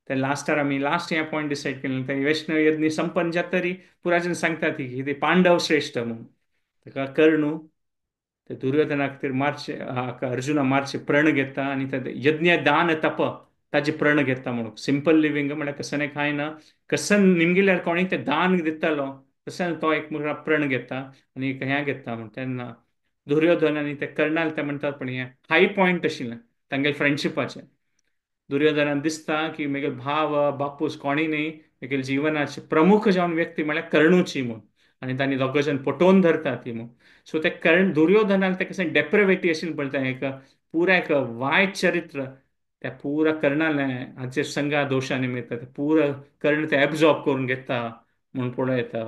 ते लास्टार आमी लास्ट हें पॉयंट डिसायड केलें, ते वैष्णव यज्ञ संपन्न जाता तरी पुराजन सांगता ती की ते पांडव श्रेश्ठ म्हणून. ताका कर्ण ते दुर्योधना खातीर मारचे, अर्जुना मारचे प्रण घेता आनी ते यज्ञ दान तप ताजे प्रण घेता म्हणून. सिंपल लिव्हिंग म्हळ्यार कसं खायना, कसन निमगिल्यार कोणी ते दान दितालो तशें तो एक मुखार प्रण घेता आनी एक हें घेता म्हण. तेन्ना दुर्योधन आनी ते कर्णाल ते म्हणटात, पण हें हाय पॉयंट आशिल्लें तांगेले फ्रेंडशिपाचें. दुर्योधनान दिसता की मेगेल भाव बापूस कोणी न्ही, मेगेल जिवनाचे प्रमुख जावन व्यक्ती म्हळ्यार कर्णूची म्हूण, आनी तांणी दोग जाण पटोवन धरता ती म्हूण. सो ते कर्ण दुर्योधनान ते कशें डेप्रेवेटी अशें पळयता, एक पुरा एक वायट चरित्र त्या पुरा कर्णाले हाचेर संगा दोशा निमित्त ते पुरा कर्ण ते एब्जॉर्ब करून घेता म्हूण पळयता,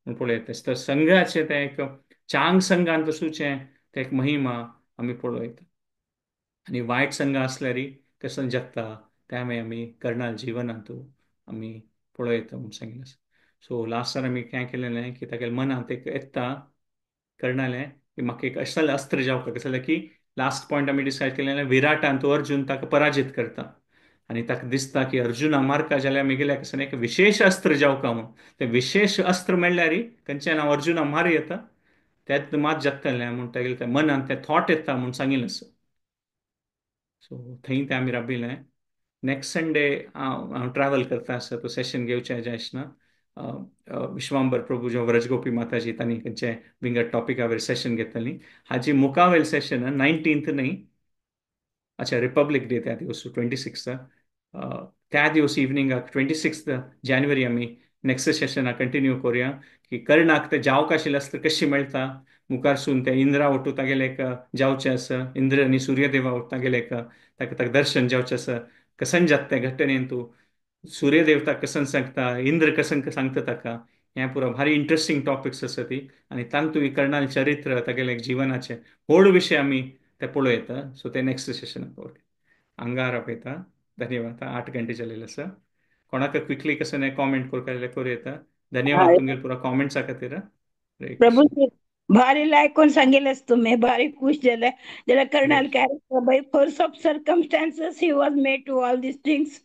म्हूण पळयता. तर संघाचें तें एक चांग संघान तसूचें तें एक महिमा आमी पळयता. आनी वायट संघ आसल्यार कसं जगता त्यामुळे आमी कर्णाल जिवनांत आमी पळयता म्हूण सांगिल्लें आसा. सो लास्टार आमी काय केलेलें की तागेल्या मनांत एक येता कर्णालें की म्हाका एक अशें अस्त्र जावपाक, कशें जाल्यार की लास्ट पॉयंट आमी डिसायड केलेलें विराटान तो अर्जुन ताका पराजीत करता आनी ताका दिसता की अर्जुना मारका जाल्यार मेगेल्या कसं एक विशेष अस्त्र जावका म्हूण. तें विशेष अस्त्र मेळ्ळ्यार खंयच्यान हांव अर्जुना मार येता त्यात मात जगतलें म्हूण तागेलें त्या मनांत तें थॉट येता म्हूण सांगिल्लें आसा. सो थंय तें आमी राबिल्लें. नेक्स्ट संडे हांव ट्रॅवल करता आसा, तो सेशन घेवचें जाय आसना. विश्वांबर प्रभू जो व्रजगोपी माताजी तांणी खंयचे विंगड टॉपिका वयर सेशन घेतली. हाजी मुखावेल सेशन 19th न्ही, अच्छा रिपब्लीक डे त्या दिवस 26 त्या दिवस इवनिंगाक 26 जानेवारी आमी नेक्स्ट सेशनाक कंटिन्यू करूया की कर्णाक ते जावक आशिल्लें आसता कशी मेळटा, मुखारसून ते इंद्रा वटू तागेले एक जावचें आसा, इंद्र आनी सूर्यदेवा वटू तागेले एक ताका ताका दर्शन जावचें आसा, कसन जाता तें घटनेन तूं सूर्यदेवता कसन सांगता, इंद्र कसन सांगता ताका, हें पुरो भारी इंट्रस्टींग टॉपिक्स आसा ती. आनी तांतूय कर्णाल चरित्र तागेले एक जिवनाचे व्हड विशय आमी ते पळोवं येता. सो ते नेक्स्ट सेशनाक पळोवया. आंगार आपयता. धन्यवाद. 8 घंटे जालेले आसा. कोणाक क्विकली कसं नाही कॉमेंट करूं जाल्यार करूं येता. धन्यवाद तुमगेले पुरा कॉमेंट्सा खातीर. हरे कृष्ण. प्रभू भारी ऐकून सांगितलंच तुम्ही, भारी खुश झालं. ज्याला कर्णाल character by force of circumstances he was made to all this things.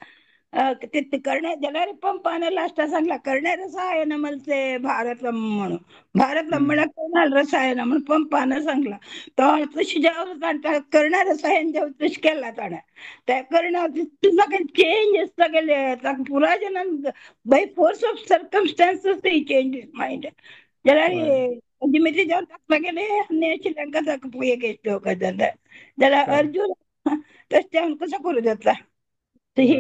ते करण्या ज्याला रे पंपानं लास्टा सांगला करण्या रसायन म्हणते भारत म्हणून, भारत म्हणा कर्णाल रसायन म्हणून पंपानं सांगला. तो तशी जेव्हा करण्या रसायन जेव्हा तशी केला ताणें त्या करण्या सगळे चेंज सगळे पुरा जणां by force of circumstances he change his mind. ज्याला म्हणजे मी जेव्हा टाकला गेले आणि श्रीलंका ज्याला अर्जुन तसं कसं करू देतला. He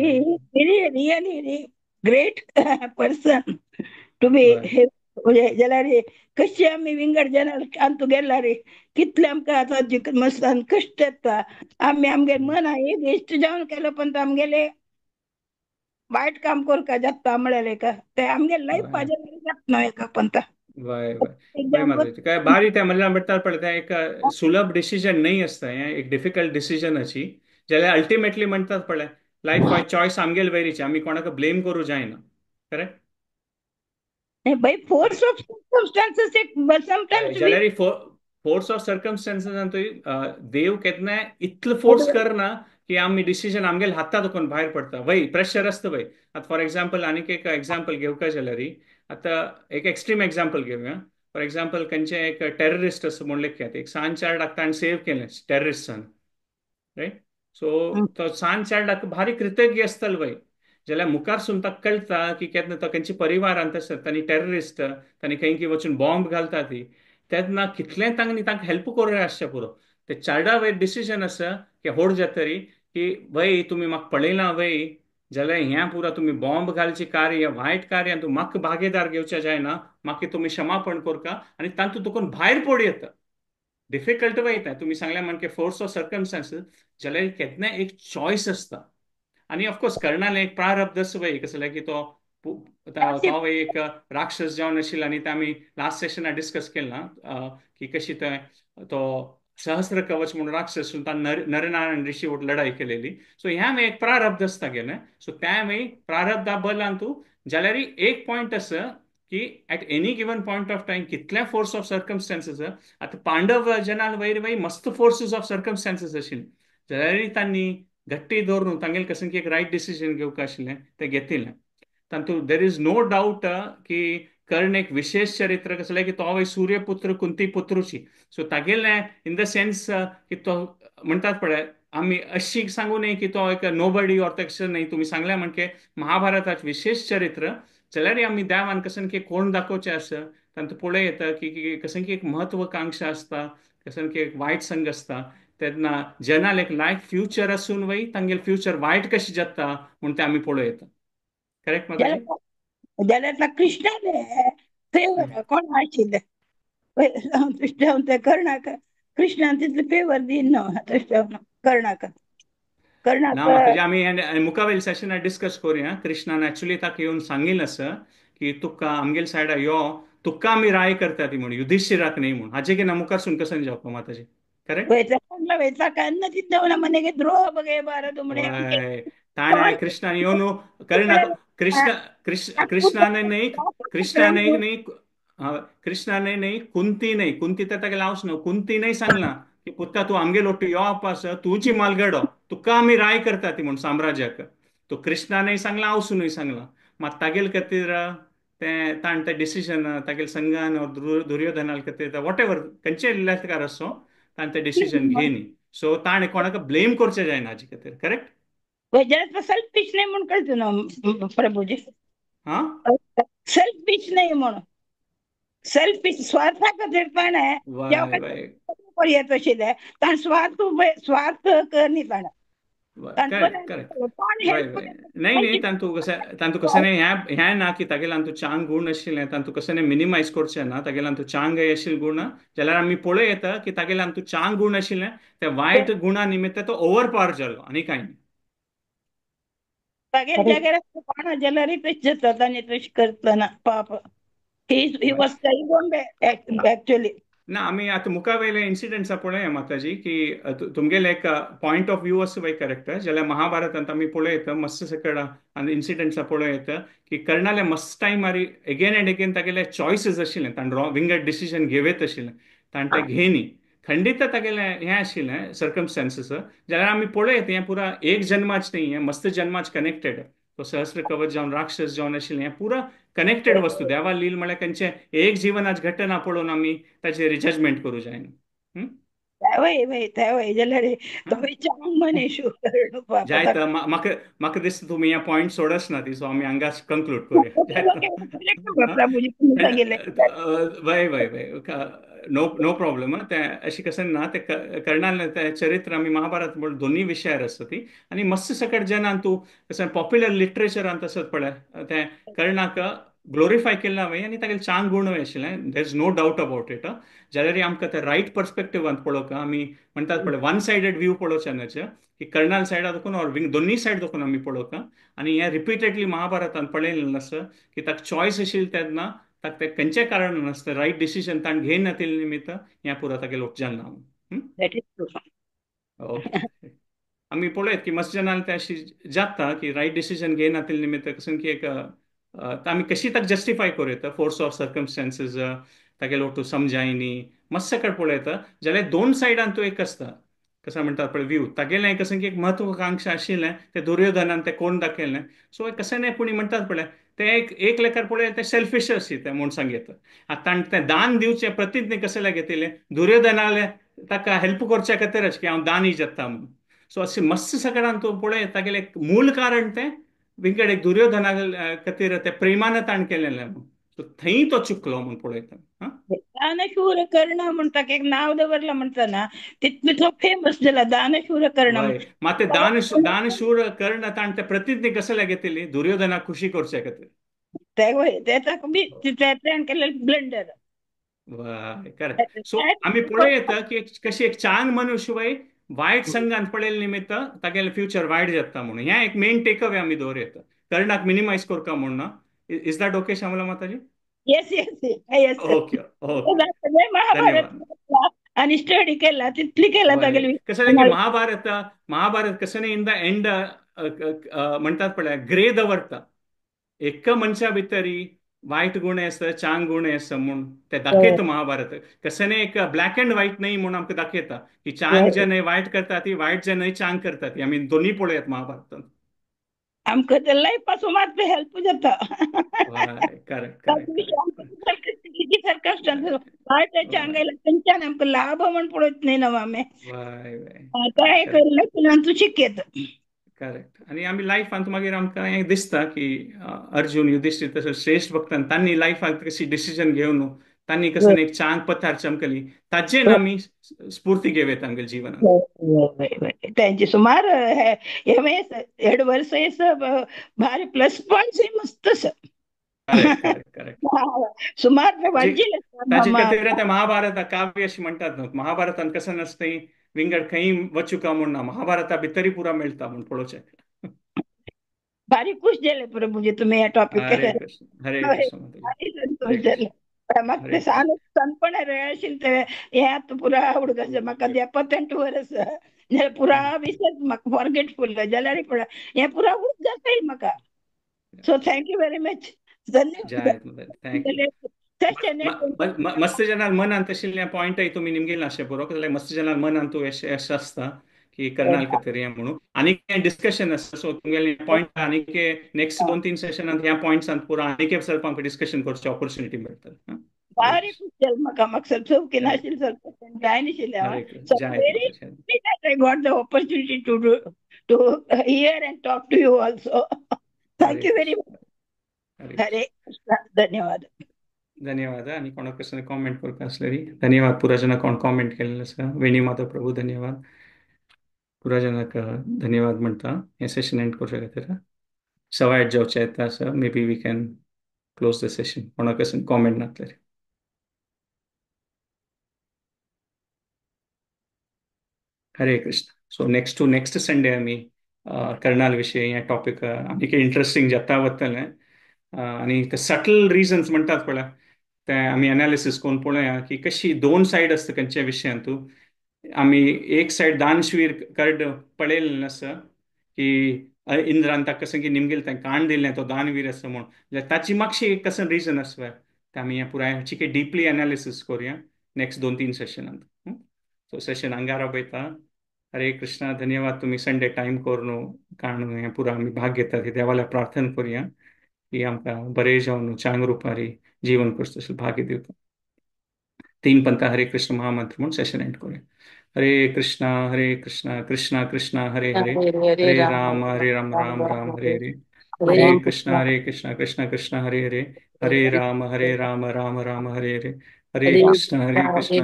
really really great person to be. म्हणजे ज्याला रे कशी आमी विंगड जनार अंतू गेला रे कितले आमकां आतां मस्त कश्ट येता. आमी आमगे मन एक इश्ट जावन केलो पण आमगेले वायट काम करका जाता म्हळ्यार का ते आमगे लायफ जात ना एका पण. वय वय वय माधुरी, काय भारी त्या म्हणल्यार म्हणटात पळय तें एक सुलभ डिसिजन न्हय आसता, हें एक डिफिकल्ट डिसिजन अशी जाल्यार अल्टिमेटली म्हणटात पळय लायफ बाय चॉयस आमगेले वयरीची, आमी कोणाक ब्लेम करूं जायना. Correct. By force of circumstances sometimes जाल्यार फोर्स ऑफ सर्कमस्टांसीसान देव केन्नाय इतलो फोर्स करना की आमी डिसिजन आमगेले हाता दुखून भायर पडटा. वय प्रेशर आसता वय. आतां फॉर एग्जाम्पल आनीक एक एग्जाम्पल घेवका जाल्यार आतां एक एक्स्ट्रीम एग्जाम्पल घेवया. फॉर एग्जाम्पल खंयचें एक टेररिस्ट आसा म्हूण लेखयात, एक सान चार्डाक ताणें सेव केलें टेररिस्टान, रायट. सो तो सान चार्डाक भारी कृतज्ञ आसतलो वय. जाल्यार मुखार सून ताका कळटा की केन्ना तो खंयच्या परिवारांत आसा, तांणी टेररिस्ट तांणी खंय खंय वचून बॉम्ब घालता ती, तेन्ना कितलें तांणी तांकां हेल्प करूं आसचें पुरो. ते चार्डा वयर डिसिजन आसा की होड जातरी की वय तुमी म्हाका पळयलां वय, जाल्यार हें पुरा तुमी बॉम्ब घालचें कार्य वायट कार्य तूं म्हाका भागीदार घेवचें जायना, म्हाका तुमी क्षमापण करका आनी तातूंत तुका भायर पडूं येता. डिफिकल्ट वयता तुमी सांगलें म्हणजे फोर्स ऑफ सर्कमस्टांसीस, जाल्यार केन्नाय एक चॉयस आसता. आनी ऑफकोर्स कर्णालें एक प्रारब्ध आसा वय, कसलें जाल्यार की तो तो एक राक्षस जावन आशिल्लो आनी ते आमी लास्ट सेशनाक डिस्कस केलां की कशी तें तो सहस्र कवच म्हणून राक्षस ताण नरनारायण ऋषी वट लढाई केलेली. सो ह्या मागीर एक प्रारब्ध आसता गेलें. सो त्या मागीर प्रारब्धा बलान तूं जाल्यार एक पॉयंट आसा की at any given point of time कितल्या फोर्स ऑफ सर्कमस्टांसीस. आतां पांडव जनान वयर वयर मस्त फोर्सीस ऑफ सर्कमस्टांसीस आशिल्ले जाल्यार तांणी घट्टी दवरून तांगेले कसं की एक रायट डिसिजन घेवंक आशिल्लें तें घेतिल्लें. तातूंत there is no doubt की कर्ण एक विशेष चरित्र कसलें की तो सूर्यपुत्र कुंती पुत्रूची. सो तागेलें इन the sense की तो म्हणटात पळय आमी अशी सांगू न्हय की तो एक नोबडी ऑर तशें न्हय. तुमी सांगलें म्हणजे महाभारतात विशेष चरित्र जाल्यार आमी देवान कसं की कोण दाखोवचें आसा तांतूं पळोवं येता की कसं की एक महत्वाकांक्षा आसता, कसं की एक वायट संग आसता तेन्ना जनाल एक लायफ फ्युचर आसून वय तांगेले फ्युचर वायट कशें जाता म्हूण तें आमी पळोवं येता. करेक्ट माताजी? जाल्यार कृष्णाले फेवर कोण आशिल्लें ते कर्णाक, कृष्णान तितले फेवर दिन न्हू कर्णाक. कर्णाक ना माताजी, आमी मुखावेल सेशनार डिस्कस करुया. कृष्णान एक्चुअली ताका येवन सांगिल्लें आसा की तुका आमगेले सायडा यो, तुका आमी राय करता ती म्हूण, युधिश्ठिराक न्हय म्हूण. हाजे की ना मुखारसून कसं जावपा माताजी? करेक्ट? ಮನೆಗೆ ದ್ರೋಹ ಬಗೆಯಬಾರದು. ताणें कृष्णान येवन कर्णाक कृष्ण कृष्ण कृष्णाने न्हय कृष्णाने न्हय कृष्णाने न्हय कुंती न्हय, कुंती तर ताका लावच न्हू, कुंती न्हय सांगलां की पुता तूं आमगेलो लोटू यो आस तुजी मालगडो, तुका आमी राय करता ती म्हूण साम्राज्याक. तो कृष्णानय सांगलां आवसूनय सांगलां. मात तागेले खातीर तें ताणें तें डिसिजन तागेले संघान ऑर दुर्योधना खातीर what ever खंयचेय लेखकार आसूं ताणें तें डिसिजन घेयनी. सो ताणें कोणाक ब्लेम करचें जायना हाजे खातीर. करेक्ट? सेल्फिश नाही म्हणून कळतं ना प्रभूजी. हा, सेल्फिश नाही म्हणून, सेल्फिश स्वार्था खातीर ताणें येत आशिल्लें ताणें स्वार्थ स्वार्थ करनी ताणें. करेक्ट. नाही न्ही, तांतू कशें तांतू कशें न्ही ह्या हें ना की तागेले तांतू चांग गूण आशिल्लें तांतू कशें न्ही मिनिमायज करचें ना. तागेले तांतू चांग आशिल्ले गूण जाल्यार आमी पळोवं येता की तागेले तांतू चांग गूण आशिल्लें ते वायट गुणा निमित्त तो ओवर पावर जालो आनी कांय न्ही. तागेले जाग्यार कोणा जाल्यारय तशें जाता ताणें तशें करतना पाप. He was actually. ना आमी आतां मुखावेले इन्सिडंट्स पळोवया माताजी की तुमगेले एक पॉयंट ऑफ व्यू आसा पळय करेक्ट. जाल्यार महाभारतांत आमी पळयता मस्त सकड आनी इन्सिडंट्स पळोवं येता की कर्णाले मस्त टायमार एगेन एंड एगेन तागेले चॉयसीस आशिल्लें, ताणें रॉंग विंगड डिसिजन घेवयेत आशिल्लें, ताणें तें घेयनी. खंडीत तागेलें हें आशिल्लें सर्कमस्टांसीस. जाल्यार आमी पळयत हें पुरा एक जन्माच न्ही, हें मस्त जन्माच कनेक्टेड. तो सहस्र कवच जावन राक्षस जावन आशिल्लें हें पुरा कनेक्टेड वस्तू. देवा लील म्हळ्यार खंयचें एक जिवनाच घटना पळोवन आमी ताचेर जजमेंट करूं जायना. जायत म्हाका म्हाका दिसता तुमी हे पॉयंट सोडच ना ती, सो आमी हांगाच कंक्लूड करुया. वय वय वय, नो नो प्रॉब्लम. तें अशें कशें ना, तें कर्णालें तें चरित्र आमी महाभारत म्हण दोनूय विशयार आसता ती. आनी मस्त सकट जेन्ना तूं कशें पॉप्युलर लिटरेचरान तसोच पळय तें कर्णाक ग्लोरिफाय केल्लें हांवें आनी तागेलें चांग गूण आशिल्लें, there is no doubt about it. जाल्यार आमकां तें रायट पर्सपेक्टिवान पळोवंक आमी म्हणटात पळय वन सायडेड व्यू पळोवचें न्हय की कर्णाल सायडा दाखोवन ऑर दोनूय सायड दाखोवन आमी पळोवंक. आनी हें रिपिटेडली महाभारतान पळयलें आसा की ताका चॉयस आशिल्ली तेन्ना ताका तें खंयचें कारण नासता रायट डिसिजन ताणें घेयनातिल्ले निमित्त हें पुरो तागेलें लोक जालें ना. ओके, आमी पळयत की मस्त जाणांक तें अशी जाता की रायट डिसिजन घेयनातिल्ले निमित्त कसं की एक आमी कशी ताका जस्टिफाय करूं येता फोर्स ऑफ सर्कमस्टांसीस तागेलो तूं समजायनी मस्त सकट पळयता. जाल्यार दोन सायडान तूं एक आसता कसं म्हणटात पळय व्यू तागेलें कसं की एक महत्वाकांक्षा आशिल्लें तें दुर्योधनान तें कोण दाखयलें. सो कशें न्हय पूण म्हणटात पळय तें एक एक लेखार पळय तें सेल्फिश आशी तें म्हूण सांगता. आतां ताणें तें दान दिवचें प्रतिज्ञे कशें घेतिल्लें दुर्योधनाले ताका हेल्प करच्या खातीरच की हांव दानी जाता म्हूण. सो अशें मस्त सकडान तूं पळय तागेलें मूल कारण तें विंगड एक दुर्योधना खातीर ते प्रेमान ताणें केलेलें म्हूण. सो थंय तो चुकलो म्हूण पळयता. दानशूर कर्ण म्हणटा एक नाव दवरला म्हणटा तितलो तो फेमस जाला दानशूर कर्ण. मात दानशूर कर्ण ताणें ते प्रतिज्ञे कशें घेतिल्ली दुर्योधनाक खुशी करचे खातीर. ते केलें ब्लंडर. करेक्ट. सो आमी पळयता की कशी एक चांग मनुष्य वय वायट संघान पळयले निमित्त तागेलें फ्युचर वायट जाता म्हणून हें एक मेन टेक अवे आमी दवरता. कर्णाक मिनिमायज करता म्हूण ना. Is that okay Shyamala Mataji? Yes yes yes. Okay okay, Mahabharat धन्यवाद. आनी स्टडी केला तितली केला वय तागेली. कसं जालें की महाभारत महाभारत कसं न्ही इन the end म्हणटात पळय ग्रे दवरता एका मनशा भितरी वायट गुण आसता चांग गुण आसता म्हूण ते दाखयता महाभारत. कसं न्ही एक ब्लॅक अँड व्हायट न्ही म्हूण आमकां दाखयता की चांग जे न्हय वायट करता ती, वायट जे न्हय चांग करता ती, आमी दोन्ही पळयात महाभारतान. आमकां ते लायफ मात हेल्प जाता. हय, करेक्ट करेक्ट करेक्ट. वायट चांग आयला तेंच्यान आमकां लाभ म्हण पळयत न्ही न्हू आमी. वय वय, काय करिनासतना तूं शिकयता. करेक्ट. आनी आमी लायफांत मागीर आमकां हें दिसता की अर्जुन युधिश्ठीर तसो श्रेश्ठ भक्तान तांणी लायफांत कशी डिसिजन घेवन तांणी कसं एक चांग पथार चमकली, ताचेर आमी स्फूर्ती घेवयता आमगेल्या जिवनांत. तेंचे सुमार हे 2.5 वर्स भारी प्लस पॉइंट्स मस्त. Correct correct correct. सुमार ते वांजिले. ताजे खातीर ते महाभारत काव्य अशें म्हणटात न्हू. महाभारतान कसं नासता विंगड खंय वचुका म्हूण ना, महाभारता भितरी पुरा मेळटा म्हूण पळोवचें. भारी खुश जाले प्रभुजी तुमी ह्या टॉपिक. हरे कृष्ण हरे कृष्ण भारी संतोष जाले. म्हाका हरे ते सान सनपण आशिल्लें ते हें आतां पुरा उडगास म्हाका 78 वर्स जाल्यार पुरा विसर म्हाका फॉरगेटफूल जाल्यार पळय हें पुरा उडगास येयल म्हाका. So thank you very much. धन्यवाद. Thank you. मस्त जनान मनांत आशिल्ल्या पॉयंटय तुमी निमगेल नाशें पुरो, जाल्यार मस्त जनान मनांत तूं अशें आसता की कर्नाल कतरी म्हणून आनी डिस्कशन आसता. सो तुमगेले पॉयंट आनी नेक्स्ट 2-3 सेशनांत ह्या पॉयंट्सांत पुरो आनी स्वल्प आमकां डिस्कशन करचे ऑपॉर्च्युनिटी मेळटले. भारी खूश जालें म्हाका, म्हाका स्वल्प चवकी नाशिल्लें, स्वल्प जायनाशिल्लें हांव. I got the opportunity to hear and talk to you also. Thank you very much. Hare Krishna. धन्यवाद. धन्यवाद. आणि कोणाक कसं कॉमेंट करता असलेली धन्यवाद. पुरा जना कोण कॉमेंट केलेलं आसा, वेणी माधव प्रभू धन्यवाद. पुरा जनाक धन्यवाद म्हणटा. हें सेशन एंड करूं खातीर 8:15 जावचें येता आसा. Maybe we can close the session. कोणाक कसं कॉमेंट नासलें. Hare Krishna. So next to next Sunday आमी कर्नाल विशय हे टॉपिक आनी इंट्रस्टिंग जाता वतलें. आनी ते सटल रिजन्स म्हणटात पळय ते आमी एनालिसीस करून पळोवया की कशी दोन सायड आसता खंयच्या विशयांत. आमी एक सायड दानशवीर कर्ड पळयलें आसा की इंद्रान ताका कसं की निमगेल तांकां काण दिलें तो दानवीर आसा म्हूण, जाल्यार ताची मातशी एक कसं रिजन आसा ते आमी हें पुराय चिके डिपली एनालिसीस करुया नेक्स्ट 2-3 सेशनांत. सो सेशन अंगारा वयता. हरे कृष्णा. धन्यवाद तुमी संडे टायम करून काण हें पुरा आमी भाग घेतात. देवाला प्रार्थना करुया की आमकां बरें जावन चांग रुपारी जीवन करचें तशें भाग्य दिवता. 3 पंथा हरे कृष्ण महामंत्र म्हूण सेशन एंड करुया. हरे कृष्णा हरे कृष्णा कृष्णा कृष्णा हरे हरे, हरे राम हरे राम राम राम हरे हरे, हरे कृष्णा हरे कृष्णा कृष्णा कृष्णा हरे हरे, हरे राम राम राम हरे हरे, हरे कृष्णा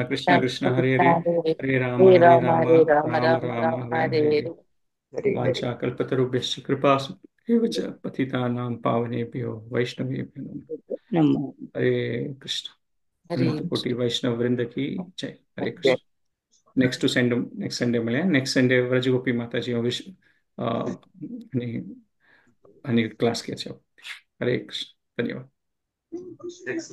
कृष्णा कृष्णा हरे हरे, हरे राम राम राम हरे हरे. वाञ्छा कल्पतरुभ्यश्च कृपा एव च पतितानां पावनेभ्यो वैष्णवेभ्यो नमः. हरे कृष्ण. अनंत कोटि वैष्णव वृंद की जय. Hare Krishna. Next to Sunday, next Sunday मेळया. नेक्स्ट संडे व्रजगोपी माताजी विश आणि क्लास घ्यायचे. हरे कृष्ण. धन्यवाद.